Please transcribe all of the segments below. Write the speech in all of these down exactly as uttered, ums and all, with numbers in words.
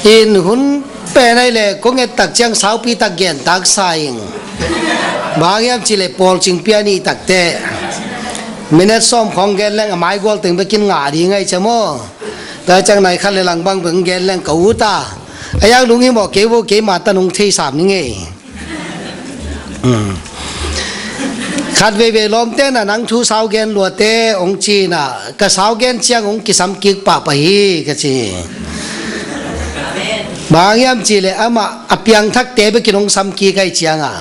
In hun pen ahi le kong et tak ciang saupi tak gen tak sa ing. Bang hiam cih le pawl cingpi a nih tak teh minute sawm khawng gen leng a maigual teng bekin ngah ding ahi cia maw? Tua ciang nai khat le lang bang bek gen leng ka ut a, a yak lung hi maw, kei vo keima tan hong thei sam ning ei. Khat veivei lawmte na nang thu sau gen luate hong ci na, ka sau gen ciang hong kisam kik pahpah hi ka ci. Bang hiam cih le amah a piangthakte bekin hong sam kik ahi cianga,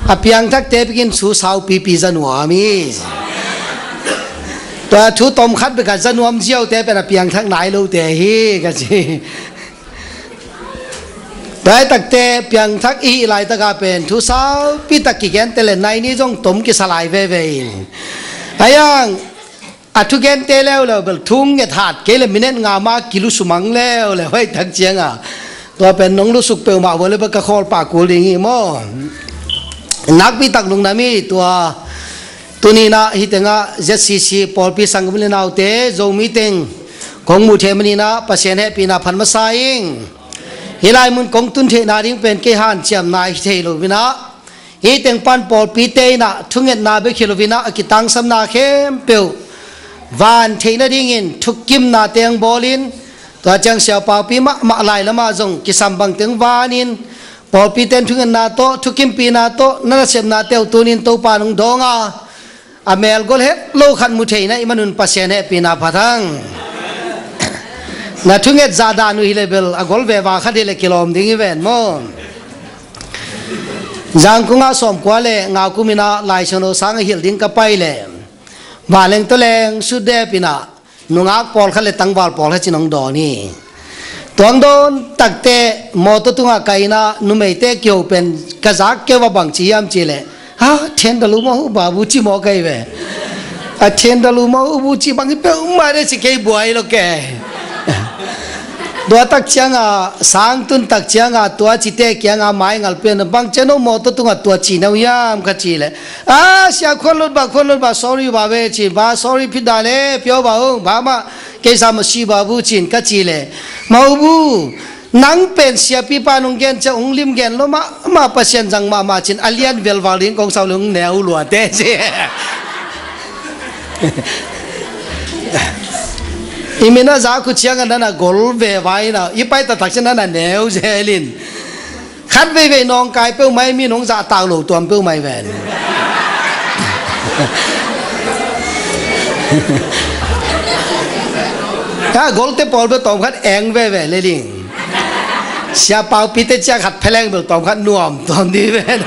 a piangthakte bekin thu sau pipi za nuam hi. Tua thu tom khat bek a za nuam ziaute pen a piangthak nai lote hi ka ci. Tua hi takte piangthak i hih laitaka pen thu saupi tak kigente le nai ni zong tom kisa lai veve in. A yang a thugente leuleu bel thu nget hat kei le minute nga ma kilu sumang leuleu hi tak cianga, tua pen nong lusuk peuhmah vua le bel ka khawl pah kul ding hi maw? Nakpi tak lungdam hi. Tua tuni na hih tengah Z C C pawlpi sanggam le naute Zomi teng kong muh theih manin ah Pasian hehpihna phat masa ing. Hih lai mun kong tun theihna ding pen kei hanciamna hi thei lo in ah, hih teng pan pawlpite in ah thungetna bek hi lo in ah a kitangsamna khempeuh van theih nadingin thukimnate hong bawlin, tua ciang siapaupi mahmah lai lamah zong kisam bangteng vanin pawlpite in thungetna tawh thukimpihna tawh na nasepnate uh tunin Topa in hong dawng a, a melgol het lo khat mu theihna i man un Pasian hehpihna phat hang. Na thunget zah dan uh hi le bel a gol veva khat hi le kilawm ding hi ven maw? Zangkung ah sawmkua le nga kum in ah Lai Siangtho sang a hilh ding ka pai le vanleng tawleng sutdep in ah nungak pawlkhat le tangval pawlkhat cin hong dawn hi. Tuang dawn takte mawtaw tungah ka in ah numeite kiho pen ka zak keu a bang ci hiam cih leh, "Ha, thendalu maw uh babu," ci mawk ahi ve. "A thendalu maw uh bu," ci bang hi peuhmah de ci kei buai lo ke. Tua tak cianga sang tun tak cianga tua cite kianga maingal pian bang cian oh mawtaw tungah tua ci nau hiam ka ci leh, "A, sia khuan lut ba, khuan lut ba, sorry ba ve," ci ba, "Sorry phit da le pio ba ung ba mah, kei sa ma si ba bu," cin ka ci leh, "Ma uh bu, nang pen siapipa nung gen cia ung lim gen lo mah, mah Pasian zang mahmah cin a lian velval ding kong sau le ung neu luate," ci. I min a zak uh cianga nana gol ve vai na i pai taktak cian nana neu zelin. Khat veivei nawngkai peuhmah i min hong zahtak lo tuam peuhmah i ven. Ka golte pawl beuh tawmkhat eng veve le ding. Siapaupite ciak khat pheleng beuh tawmkhat nuam tuam di ven.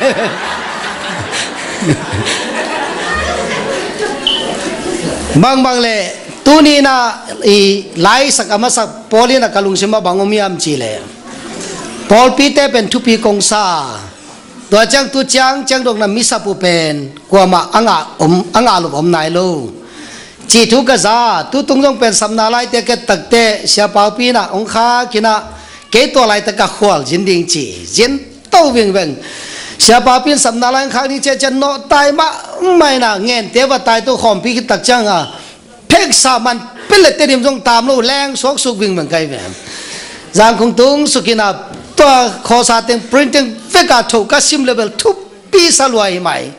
Bangbang le tuni na i laisak a masak pawl in a ka lungsim a bang om hiam ci le, pawlpite pen thupi kong sa. Tua ciang tu ciang ciang dongna misap uh pen kuamah a ngah om, a ngah lup om nai lo. Cih thu ka za, tutung zong pen sapna laite ket takte siapaupi inah hong khak inah kei tua laitak a khual zin ding ci zin to vingveng. Siapaupi in sapna lai hong khak ding ciah ciah nawh tai mahmah inah ngente va tai to khawmpi khit tak cianga pheksa man pele Tedim zong tam lo leng suaksuk vingveng kai ve. Zangkung tung suk inah tua khawsa teng printing veka tho ka sim level thupi sa lua hi mai.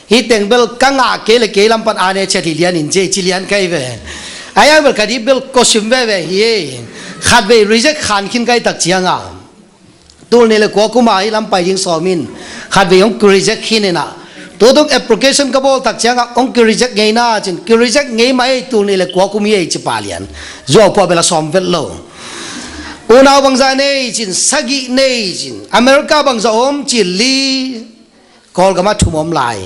Hih teng bel ka ngah kei le kei lam pan ane chet hi lian in ci ci lian kai ve. Ayang bel ka di bel ko sim veve hi. Khatvei reject khan khin kai tak cianga tul nih le kua kuma hih lam pai ding sawm in khatvei hong ki reject khin inah tutung application ka bawl tak cianga hong ki reject ngei na cin ki reject ngei mah ei tul nih le kua kum hi ei ci pa lian. Zuau pua bel a sawm vet lo. Unau bangza nei cin sagih nei cin America bangza om ci li. Kawlgam ah thum om lai.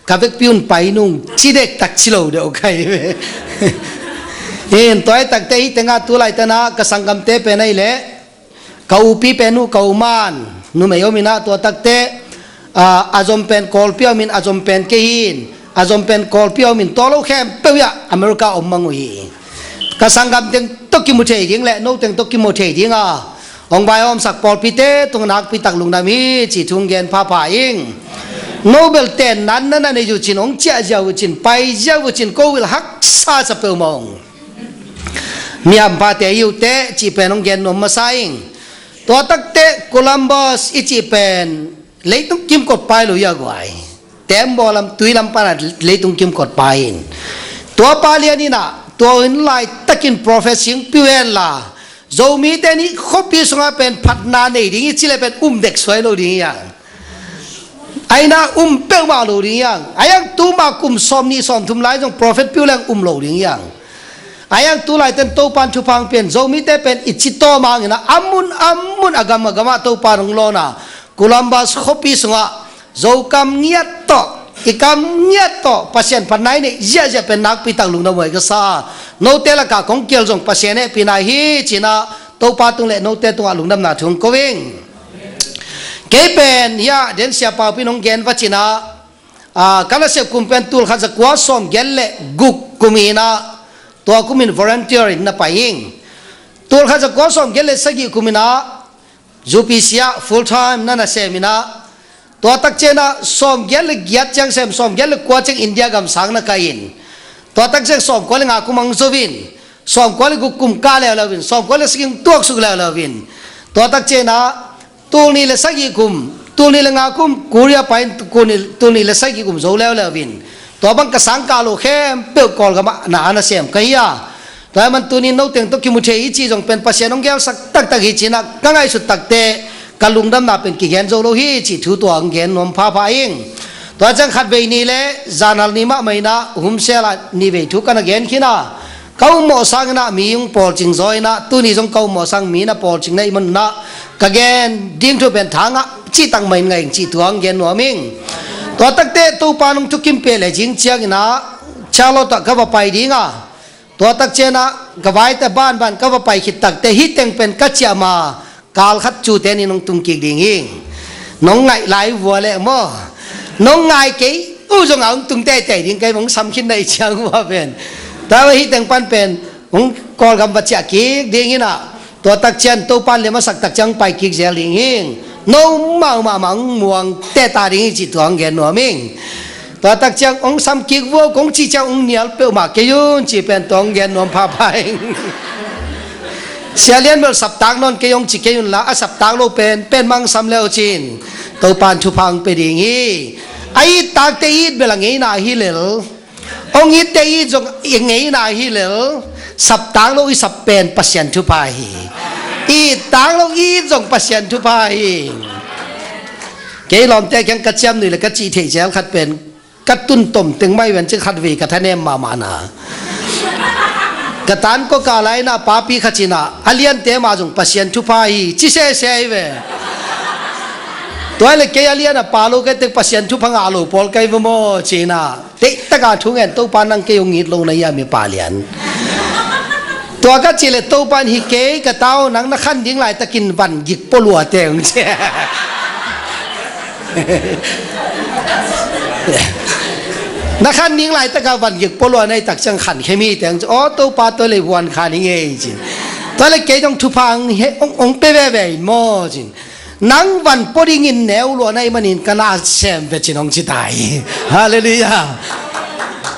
Ka vekpi un pai nung ci dektak ci lo deuh kai ve. In tuai takte hih tengah tu laitanah ka sanggamte pen ahi leh ka upi pen uh ka uman numei om inah tua takte a zom pen Kawlpi a om in a zom pen kei hi in a zom pen Kawlpi a om in tua lo khempeuh iah America om mang uh hi. Ka sanggam teng tawh kimu thei ding le no teng tawh kimu thei dinga hong vaihawmsak pawlpite tung nakpi tak lungdam hi ci thu hong gen phapha ing. No bel ten nan na na nei uh cin hong ciah ziau uh cin pai ziau uh cin ko vil haksa sa peuhmah ung. Mi hampha te hi uh teh cih pen hong gen nuam masa ing. Tua tak teh Columbus i cih pen leitung kimkot pai lo hi a guai. Tembaw lam, tui lam pan a leitung kimkot pai in. Tua pa lian in ah, tua hun laitakin prophet singpi uh hen la, Zomite nih khuapi sungah pen phatna nei ding hi ci leh pen um dek suai lo ding hi hang. Ahi na um peuhmah lo ding hi hang. Ahi hang tuma kum sawmnih sawmthum lai zong prophet pi uh leng um lo ding hi hang. Ahi hang tu laitakin Topan thupha hong pia in, Zomite pen i ci tawm hangin ah, a mun a mun, a gam a gamah Topan hong lawn a, Columbus khuapi sungah Zo kam ngiat tawh, i kam ngiat tawh Pasian phatna i neih ziahziah pen nakpi tak lungdam huai ka sa. Note lakah kong kial zong Pasian hehpihna hi ci-in ah, Topa tung le note tungah lungdamna thu hong ko ing. Kei pen hiah den siapa uh pi in hong gen va ci-in ah, ah, ka nasep kum pen tul khat za kua sawmgiat le guk kum hi-in ah, tua kum in volunteer in na pai ing. Tul khat za kua sawmgiat le sagih kum in ah, U P C ah full time na nasem in ah, tua tak ciangin ah sawmgiat le giat ciang sem, sawmgiat le kua ciang India gam sang na kai in. Tua tak ciang sawmkua le nga kum hong zo in, sawmkua le guk kum kah leuleu in, sawmkua le sagih tuaksuk leuleu in. Tua tak ciangin ah tul nih le sagih kum, tul nih le nga kum Korea pai in, tul nih, tul nih le sagih kum zo leuleu in. Tua bang ka sangkah lo khempeuh Kawlgam ah na a nasem ka hi a. Tua ahih manin tuni-in noteng tawh kimu thei hi cih zong pen Pasian hong gelsak taktak hi ci-in ah, ka ngaihsut tak teh ka lungdamna pen kigen zo lo hi cih thu tua hong gen nuam phapha ing. Tua ciang khatvei ni le zanhal ni mahmah in ah, Humsel ah nihvei thu ka na gen khin a, ka ummawh sangin ah mi hong pawlcing zaw in ah, tuni zong ka ummawh sang mi na pawlcing na hih manin ah, ka gen ding thu pen tha ngah cihtak mah in ngah ing cih thu hong gen nuam ing. Tua tak teh Topa in hong thukim pia le zing ciangin ah, Charlotte ah ka va pai ding a, tua tak ciangin ah ka vai teh banban ka va pai khit tak teh hih teng pen ka ciah ma, kal khat Cute nih hong tung kik ding hi. Nong ngaih lai vua leh maw, nong ngai kei uh zong a hong tung teitei ding, kei hong sam khin na hih ciang vua pen. Tua hih teng pan pen hong Kawlgam va ciah kik ding hi in ah, tua tak ciang Topa in liam a sak tak ciang pai kik zel ding hi. No mau mahmah hong muang teh ta ding hi cih tua hong gen nuam ing. Tua tak ciang hong sam kik vua kong cih ciang hong nial peuhmah kei un cih pen tua hong gen nuam phapha ing. Sia Lian bel saptak nawn kei hong ci kei un la, a saptak lo pen pen mah hong sam le uh cin, Topa in thupha hong pia ding hi. A it tak teh it bel a ngeina hi lel. Hong it teh it zong a ngeina hi lel. Saptak lo i sap pen Pasian thupha hi. It tak lo it zong Pasian thupha hi. Kei lawmte kiang ka ciamnuih le ka cih theih zel khat pen, ka tun tom teng mah hi ven cin, khatvei ka thanem mahmah na. Ka tan kua kah lai in ah papi khat in ah, a liante mah zong Pasian thupha hi ci sese hi ve. Tua hi leh kei a lian a pa lo ka hih teh Pasian thupha ngah lo pawl ka hi ve maw ci-in ah, deihtak a thu ngen, Topa in nang kei hong it lo na hi a, mipa lian. Tua ka cih leh Topa in, hi kei ka ta aw, nang na khan ding laitakin van gik pua lua teh hong ci. Na khan ding laitak a van gik pua lua na hih tak ciang khan khem hi teh hong ci. Aw Topa, tua leh huan khan hi ing ei cin. Tua leh kei zong thupha hong he, hong, hong pia veve in maw cin. Nang van pua dingin neu lua na hih manin ka na sem ve cin hong ci ta hi. Halleluiah.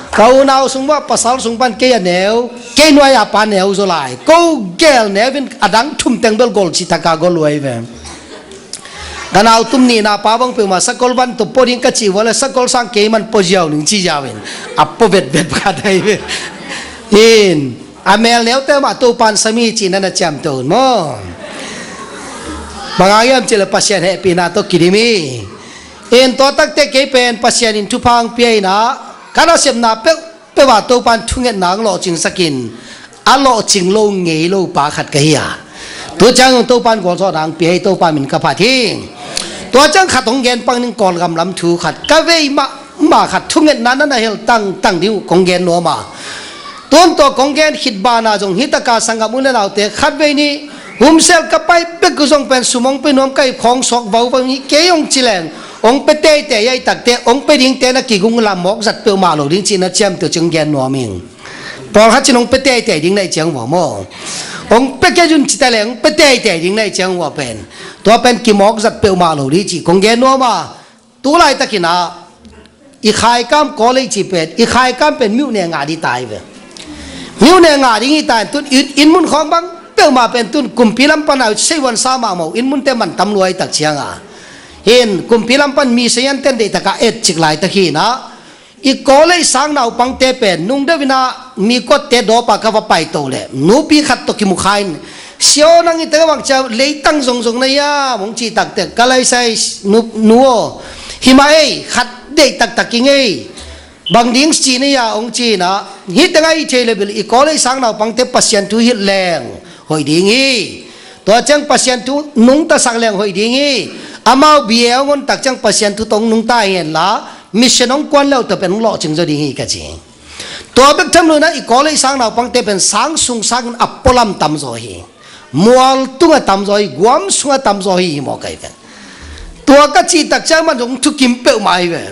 Ka unau sung mah pasal sung pan kei a neu, kei nuai a pa neu zaw lai. Ko gel neu in a dang thum teng bel gol cih tak a gol lua hi ve. Ka nau tum nihna pa bang peuhmah sakol van tawh pua ding ka cih vua leh sakol sang kei mah pua ziau ning ci ziau in, a pua vetvet khat ahi ve. In, a mel neute mah Topa in sam hi cih na na ciamteh un maw. Bang hang hiam cih leh Pasian hehpihna tawh kidim hi. In, tua tak teh kei pen Pasian in thupha hong pia in ah, ka nasepna peuh peuh ah Topa in thungetna hong lawhcingsak in, a lawhcing lo ngei lo pa khat ka hi a. Tu ciang zong Topa in gualzawhna hong pia hi, Topa min ka phat hi. Tua ciang khat hong gen pang ning, Kawlgam lam thu khat. Ka vei mahmah khat, thungetna na na hel tangtang ding uh kong gen nuam a. Tun tua kong gen khit banah zong hih tak a sanggam u le naute khatvei nih, Humsel ka pai bek uh zong pen sum hong pia nuam ka hi, khawng sawk vauvau hi kei hong ci leng, hong pia teitei ahih tak teh, hong pia dingte na kiging uh la, mawk zat peuhmah lo ding cih na ciamteh uh cih hong gen nuam ing. Pawlkhat cin hong pia teitei ding na hih ciang vua maw. Hong pia kei un ci ta leh, hong pia teitei ding na hih ciang vua pen. Tua pen kimawk zat peuhmah lo ding cih kong gen nuam a. Tu laitakin ah, i khaikam college cih pen, i khaikam pen myone ngah ding ta hi ve. Niu ne ngah ding hi ta in tun inn, inn mun khawng bang peuhmah pen tun kumpi lam pan a seivuan sa mahmah uh, inn munte man tam lua i tak cianga. Hin kumpi lam pan mi sayan ten deihtakah et cik laitak hi inah, i Kawlei sang naupangte pen nung deuh inah mi kuatte dawpa ka va paito leh nupi khat tawh kimu kha in, "Sia aw, nang i teng a bang cia leitang zongzong na hiam?" hong cih takte ka laisai, "Nu, nu aw, hi mah ei, khat deih taktak ing ei." "Bang ding ci na hia?" hong ci inah, "Hih teng a i thei le bil i Kawlei sang naupangte Pasian thu hilh leng hoih ding hi. Tua ciang Pasian thu nungtasak leng hoih ding hi. Amau bia hong hontak ciang Pasian thu tawh hong nungta hi henla, mission hong kuan leuh tawh pen hong lawhcing zaw ding hi," ka ci. Tua bek tham lo inah i Kawlei sang naupangte pen sang sung sangin a pualam tamzaw hi. Mual tungah tamzaw hi, guam sungah tamzaw hi, hi mawk ahi ve. Tua ka cih tak ciang man hong thukim peuhmah ahi ve.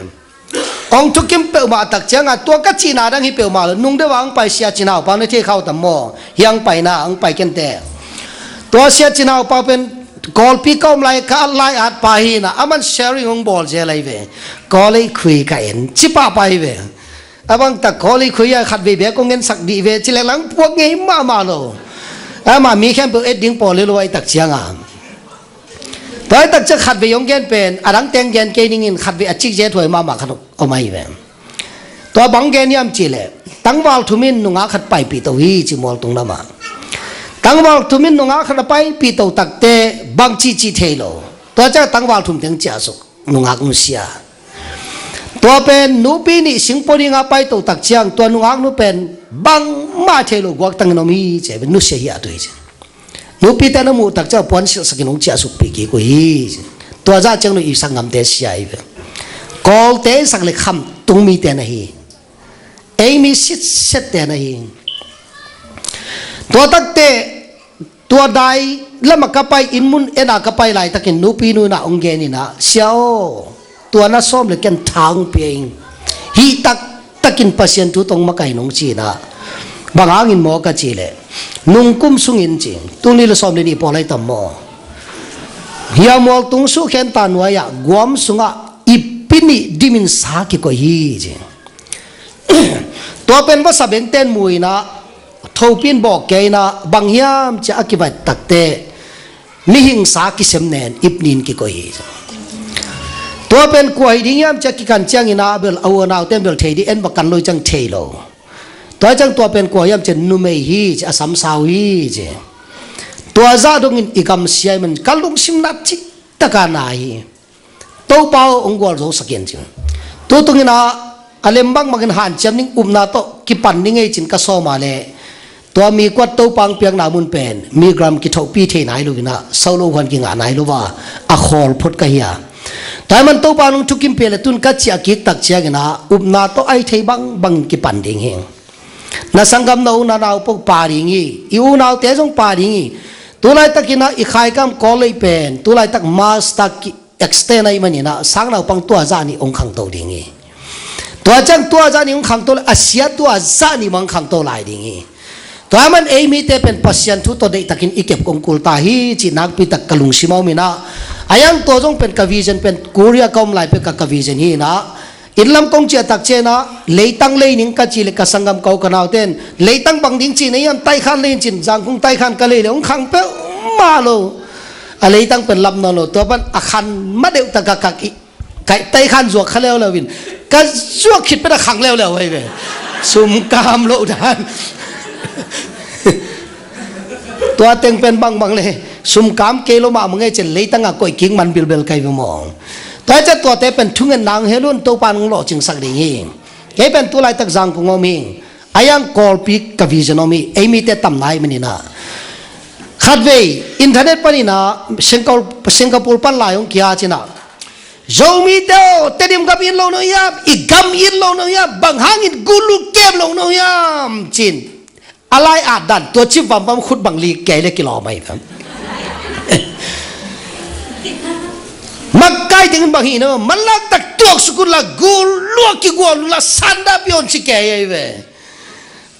Hong thukim peuhmah tak cianga tua ka cihna dang hi peuhmah lo. Nung deuh a hong pai siacinaupa na thei khau tam maw? Hiang paina hong pai kente. Tua siacinaupa pen Kawlpi ka om lai ka at lai at pa hi inah, aman sharing hong bawl zel ahi ve. "Kawlei khui ka en," ci pahpah hi ve. A bang tak Kawlei khui a khatvei bek kong ensak dih ve ci leh lang puak ngei mahmah lo. Amah mi khempeuh et ding pawl hi lo ahi tak cianga. Tua ahi tak ciang khatvei hong gen pen a dang teng gen kei ningin, khatvei a cikzia thuai mahmah khat om ahi ve. Tua bang gen hiam cih leh, tangval thum in nungak khat paipih to hi ci, mualtung lamah. Tangval thum in nungak khat a paipih to takte bang cihcih thei lo. Tua ciang tangval thum teng ciahsuk, nungak nusia. Tua pen nupi nih singpua dinga pai to tak ciang tua nungak nu pen bangmah thei lo guaktangin om hi ci, nusia hi a tu hi ci. Nupite na muh tak ciang puan silhsakin hong ciahsukpih kik uh hi. Tua zah ciang nu i sanggamte sia hi ve. Kawlte i sak le khamtung mite na hi. Ei mi sitsette na hi. Tua takte, tua dai lamah ka pai, inn mun ena ka pai laitakin nupi nu inah hong gen inah, "Sia aw, tua na sawm le ken tha hong pia ing. Hih taktakin Pasian thu tawh hong makaih ing," hong ci inah. "Bang hangin maw?" ka cih leh, "Nungkum sungin," ci, "tul nih le sawm le nih pawl ahi tam maw? Hia mualtung suhkhen ta nuai-ah guam sungah i pi nih dimin sa kikoih hi," ci. Tua pen vasa bengten mu inah, thopi in bawk kei inah, bang hiam cia a kivat takte mihing sa kisem nen ip nin kikoih hi. Tua pen kua hi ding hiam cia kikan ciang inah bel a u a naute in bel thei dih, en va kan lo ciang thei lo. Tua ciang tua pen kua hiam cia numei hi ci, a samsau hi ci. Tua zah dongin i gamsia hi man ka lungsim na cih taka na hi. Topa aw, hong gualzosak in cin. Tutung inah a lem bangbangin hanciam ding upna tawh kipan ding ei cin ka sawm a leh, tua mi kuat Topa hong piakna mun pen mi gram kithohpi thei nai lo inah, sau lo huan kingah nai lo va, a khawl phot ka hi a. Tua hi man Topa nong thukim pia le tun ka ciah kik tak ciang inah upna tawh ahi thei bangbangin kipan ding hi. Na sanggam na u na nau pok pa ding hi. I unaute zong pa ding hi. Tulaitakin ah i khaikam Kawllei pen tulaitak master ki extend ahih manin ah sang naupang tua zah nih hong khangto ding hi. Tua ciang tua zah nih hong khangto le a sia tua zah nih mah hong khangto lai ding hi. Tua ahih man ei mite pen Pasian thu tawh deihtakin i kep kong kul ta hi cih nakpitak ka lungsim a om inah, a yang tua zong pen ka vision pen Korea ka om lai pek a ka vision hi inah, inn lam kong ciah tak ciangin ah leitang lei ning ka cih le ka sanggam ka u ka naute in leitang bang ding cih na hiam, taikhan lei in cin, Zangkung taikhan ka lei le hong khang peuhmah lo. A leitang pen lap nawn lo, tua pan a khan ma deuh tak a ka ki, ka taikhan zuak kha leuleu in ka zuak khit pen a khang leuleu ahi ve. Sumkam loh dan. Tua teng pen bangbang le sumkam kei lo mahmah ngei cin leitang a koih kik man bilbel ka hi ve maw. Tua hi ciah tuate pen thungetna hong hel un, Topa in hong lawhcingsak ding hi. Kei pen tulaitak Zangkung om hi. A yang Kawlpi ka vision om hi. Ei mite tamna ahih manin ah, khatvei internet panin ah Singapore, Singapore pan lai hong kia cin ah, "Zomite aw, Tedim gam it lo na hiam? I gam it lo na hiam? Bang hangin gullut kem lo na hiam?" cin a lai at dan tua ci vamvam khut bang lik kei le kilawm ahi ve. Makai tengin bang hi na, manlak tak tuaksuk un la, gullut kigual un la, sanda pia un ci kei ahi ve.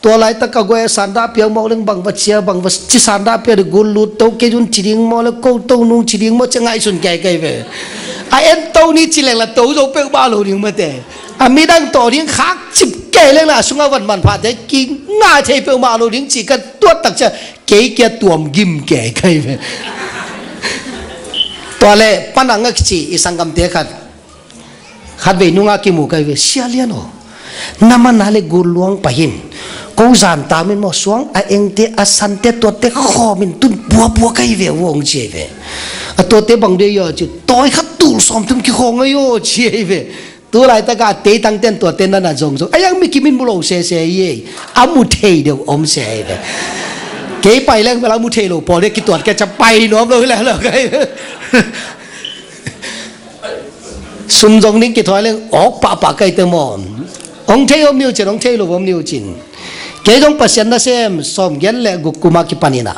Tua laitak ka guai a sanda pia mawk leng bang va cia, bang va ci sanda pia le gullut to kei un ci ding maw le ko to nung ci ding maw ci ngaihsun kei kei ve. A en to ni ci leng la to zo peuhmah lo ding mate. A midang tawh ding khak cip Teh leng la a sungah van manphate kingai thei peuhmah lo ding ci ka tuat tak ciang kei kia tuam gim kei kai ve. Tua le Panang a kici i sanggamte khat, khatvei nungah kimu kai ve, Sia Lian aw, na mana le gul luang pai in, ko zan tam in maw, suang a engte a sante tuate khawm in tun buabua kai ve uh, hong ci ei ve. A tuate bang dei aw ci, tawi khat tul sawmthum kikhawng ei aw ci ei ve. Tu laitakah a teitangten tuate nana zongzong a iang mi kimin mu lo sese hi ei. A mu thei deuh om se hi ve. Kei pai leng bel a mu thei lo pawl deuh kituat kei ca pai nuam lo hi leuleu kei. Sum zong ding kithawi leng awk pahpah kei te maw. Hong thei om niu cin, hong thei lo om niu cin. Kei zong Pasian nasem sawmgiat le guk kuma kipan ina.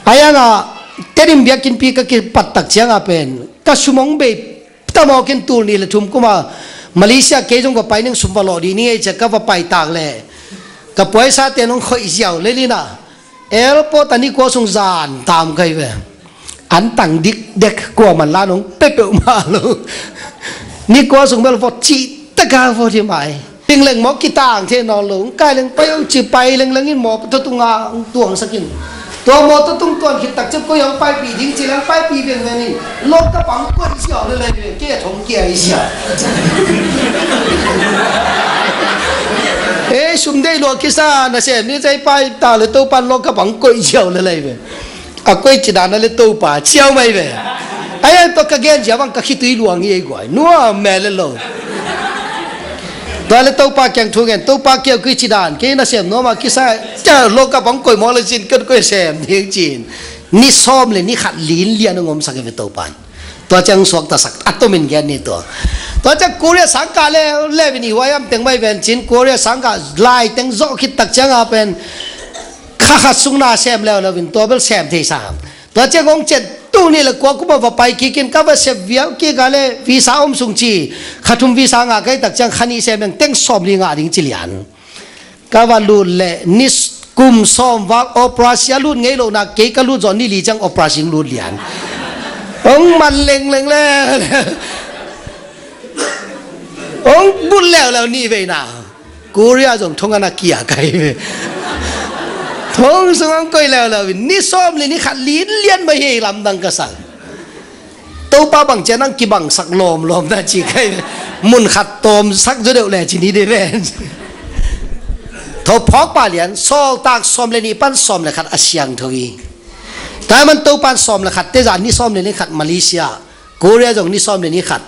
A ianga Tedim biakinnpi ka kipat tak cianga pen ka sum hong bei tamawkin tul nih le thum kuma Malaysia kei zong va pai ning sum va lawh dih ning ei cia ka va pai tak le ka puaisate nong khoih ziau le lina airport a ni kua sung zan tam kai ve. An tang dikdek kua man la nong pe peuhmah lo. Ni kua sung bel vot cih taka vot hi mai. Ting leng maw kitang thei nawn lo, hong kai leng pai hong ci pai leng leng in maw, tua tunga hong tuangsak in. Tua maw tua tung tuan khit tak ciang koi hong paipih ding ci leng paipih venven in. Lawngkap ah hong koih siau le lei ve, kei a thong kia hi sia. Eh, sum deih lua kisa nasem ni cai pai ta le Topan lawngkap ah hong koih siau le lei ve. A koih ci dan a le Topa ciau mai ve. Ai, ai, tua ka gen zia bang ka khitui luang hi ei guai. Nuam meh le lo. Tua le Topa kiang thu ngen, Topa kiau koi ci dan, kei nasem nuam a kisa, cia lawngkap ah hong koih maw le cin, ken koih sem ding cin. Ni sawm le ni khat lin lian hong omsak hi ve Topan. Tua ciang suaktasak, a tomin gen ni tua. Tua ciang Korea sangkah le, le vin i huai am teng mai ven cin, Korea sangkah lai teng zawh khit tak cianga pen, kha khat sung na sem leuleu in tua bel sem thei sam. Tua ciang hong cian tu ni le kua kuma va pai kikin ka va sep viau kik a le visa om sung ci. Kha thum visa ngah kai tak ciang kha nih sem leng teng sawm li ngah ding ci lian. Ka va lut le ni s-, kum sawm val operation lut ngei lo na kei ka lut zaw ni li ciang operation lut lian. Hong man lengleng le. Hong but leuleu ni veina. Korea zong thong ana kia kai ve. Thong sung ang koi leuleu in ni sawm le ni khat lin lian mai hi lamdang ka sang. Topa bang cian ang kibangsak lawmlawm na ci kai ve. Mun khat tawmsak zaw deuh le ci ni de ve. Tho phawk pa lian sawltak sawm le ni pan sawm le khat a siangtho hi. Taiman Topan sawm le khat te zah ni sawm le ni khat Malaysia. Korea zong ni sawm le ni khat.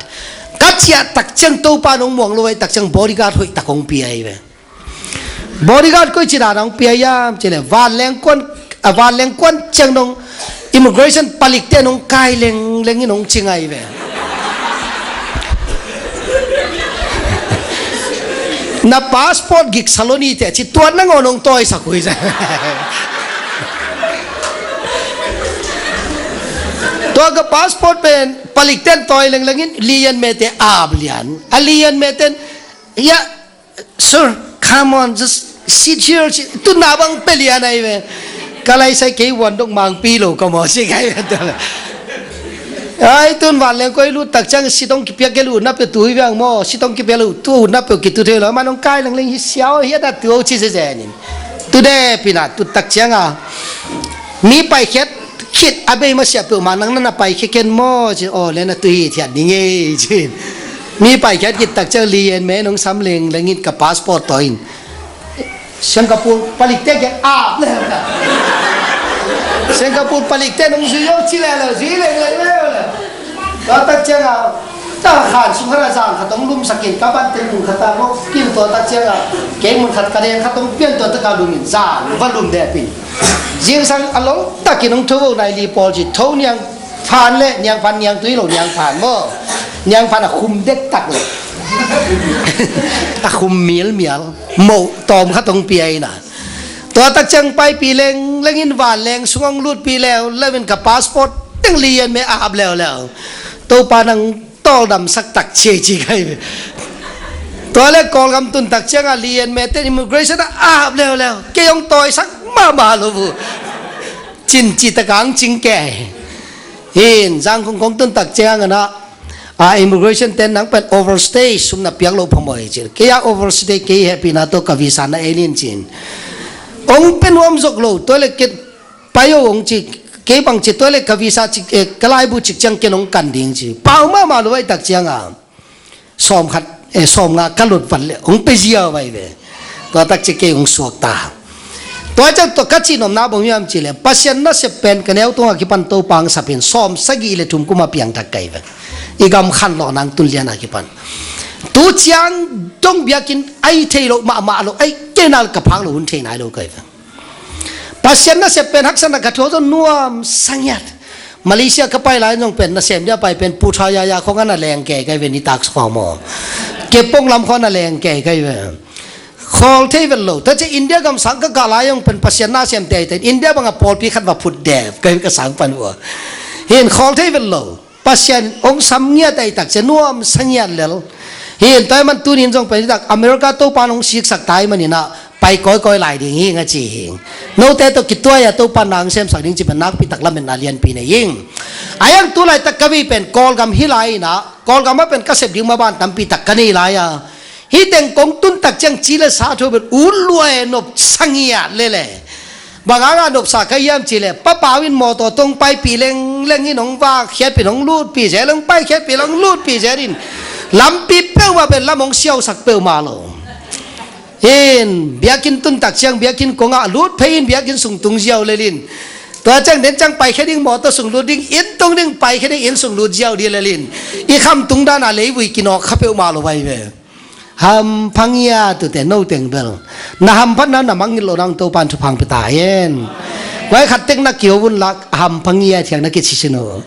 Ka ciah tak ciang Topa nong muang lo ai tak ciang bodyguard hoih tak hong pia ai ve. Bodyguard koi ci dan hong pia ai am ci le vanleng kuan, a vanleng kuan ciang nong immigration palikte nong kai lengleng in hong ci ngai ve. Na passport gik saloni te ci tuan nangawn hong tawisak hui za. Tua ka passport pen palikten tawi lengleng in lian mete ap lian. A lian meten, ya, sir, come on, just sit here. Tun na bang pe lian ai ve. Ka lai sai kei wan dok mangpi lo ka maw si kai ve. Ai tun van leng koi lut tak ciang sitong kipiak ke lut na pe tu hi viang maw. Sitong kipiak lut tu na pe kitu thei lo. Man hong kai lengleng hi siau hi a da tu ci se zenin. Tu de pina tu tak cianga mi paikhiat khit a bei masiah peuhmah nang na na paikhiat ken maw ci aw le na tu hi thiat ding ei ci. Mi paikhiat khit tak ciang lian me nong sam lengleng in ka passport tawi in Singapore palikte kiang ap le. Singapore palikte nong zui aw ci le le zui lengleng le. Tua tak cianga ta khan sung khat a zan khat hong lumsak in ka ban te mun khat a lok kin tua tak cianga kei mun khat ka deng khat hong pian tua tak a lum in zan va lum dep in. Zingsang a lawng takin hong tho vo nai li pawl ci tho niang phan le niang phan niang tui lo niang phan maw. Niang phan a khum dektak le. A khum mialmial. Moh tawm khat hong pia ina. Tua tak ciang paipih lengleng in vanleng sung hong lutpih leuleu in ka passport teng lian me a ap leuleu. Topa nang tawldamsak tak ciai ci kai ve. Tua le Kawlgam tun tak cianga lian me ten immigration a ap leuleu. Kei hong tawisak mahmah lo bu. Cin ci takang cing kei. Hin Zangkong kong tun tak cianga na A immigration ten nang pen overstay sum na piak loh phamawh hi ci. Kei a overstay kei hehpihna tawh ka visa na en in cin. Ong pen nuam zok lo, tua le kei pai o ong ci, kei bang ci, tua le ka visa cik, eh, ka laibu cik ciang ken ong kan ding ci. Pau mahmah lo vai tak ciang a. Sawm khat, eh, sawm nga ka lut vat le, ong pe ziau vai ve. Tua tak ci kei ong suak ta. Tua ciang tua ka cih nopna bang hiam ci le, Pasian nasep pen ka neu tungah kipan Topa ong sap in, sawm sagih le thum kum a piang thak kai ve. I gam khan lo nang tun lian a kipan. Tu ciang dong biakinn ai thei lo mahmah lo, ai kei nal ka phak lo hun thei nai lo kai ve. Pasian nasep pen haksa na ka thuak zong nuam sangiat. Malaysia ka pai lai zong pen nasem dia pai pen Putrajaya khong a na leng kei kai ve, nitak sa khong maw. Kepong lam khong a na leng kei kai ve. Khawl thei vet lo. Tua ci India gam sang ka kah lai zong pen Pasian nasem teitei. India bang a pawlpi khat va phut dep kai ka sang pan uh a. Hin khawl thei vet lo. Pasian ong sam ngiat ai tak cia nuam sa ngiat lel. Hin tua man tunin zong pen tak America Topa nong siksak tai manin ah pai kawikawi lai ding hi nga ci hi. Note tawh kituai a Topa nang semsak ding ci pen nakpi tak lametna lianpi nei hi. A yang tu laitak ka vei pen Kawlgam hi lai in ah, Kawlgam ah pen ka sep ding maban tampi tak ka nei lai a. Hih teng kong tun tak ciang ci le sa thu pen ut luai nop sa ngiat lele. Bang hanga nopsa ka hiam ci le, Pa Pau in mawtaw tawh ong paipih lengleng in ong vak khiatpih in ong lutpih zel, ong pai khiatpih in ong lutpih zel in. Lampi peuhmah pen lam ong siausak peuhmah lo. In biakinn tun tak ciang biakinn kongah lut phei in biakinn sung tung ziau lel in. Tua ciang den ciang paikhia ding mawtaw sung lut ding, inn tung ding paikhia ding inn sung lut ziau ding lel in. I kham tung dan a leivui kinawk kha peuhmah lo vai ve. Hampha ngiat uh teh no teng bel. Na hamphatna na mangngilh loh nang Topan thupha ong pia ta hen. Vai khat tek na kiho un la, hampha ngiat thiang na kici sin uh.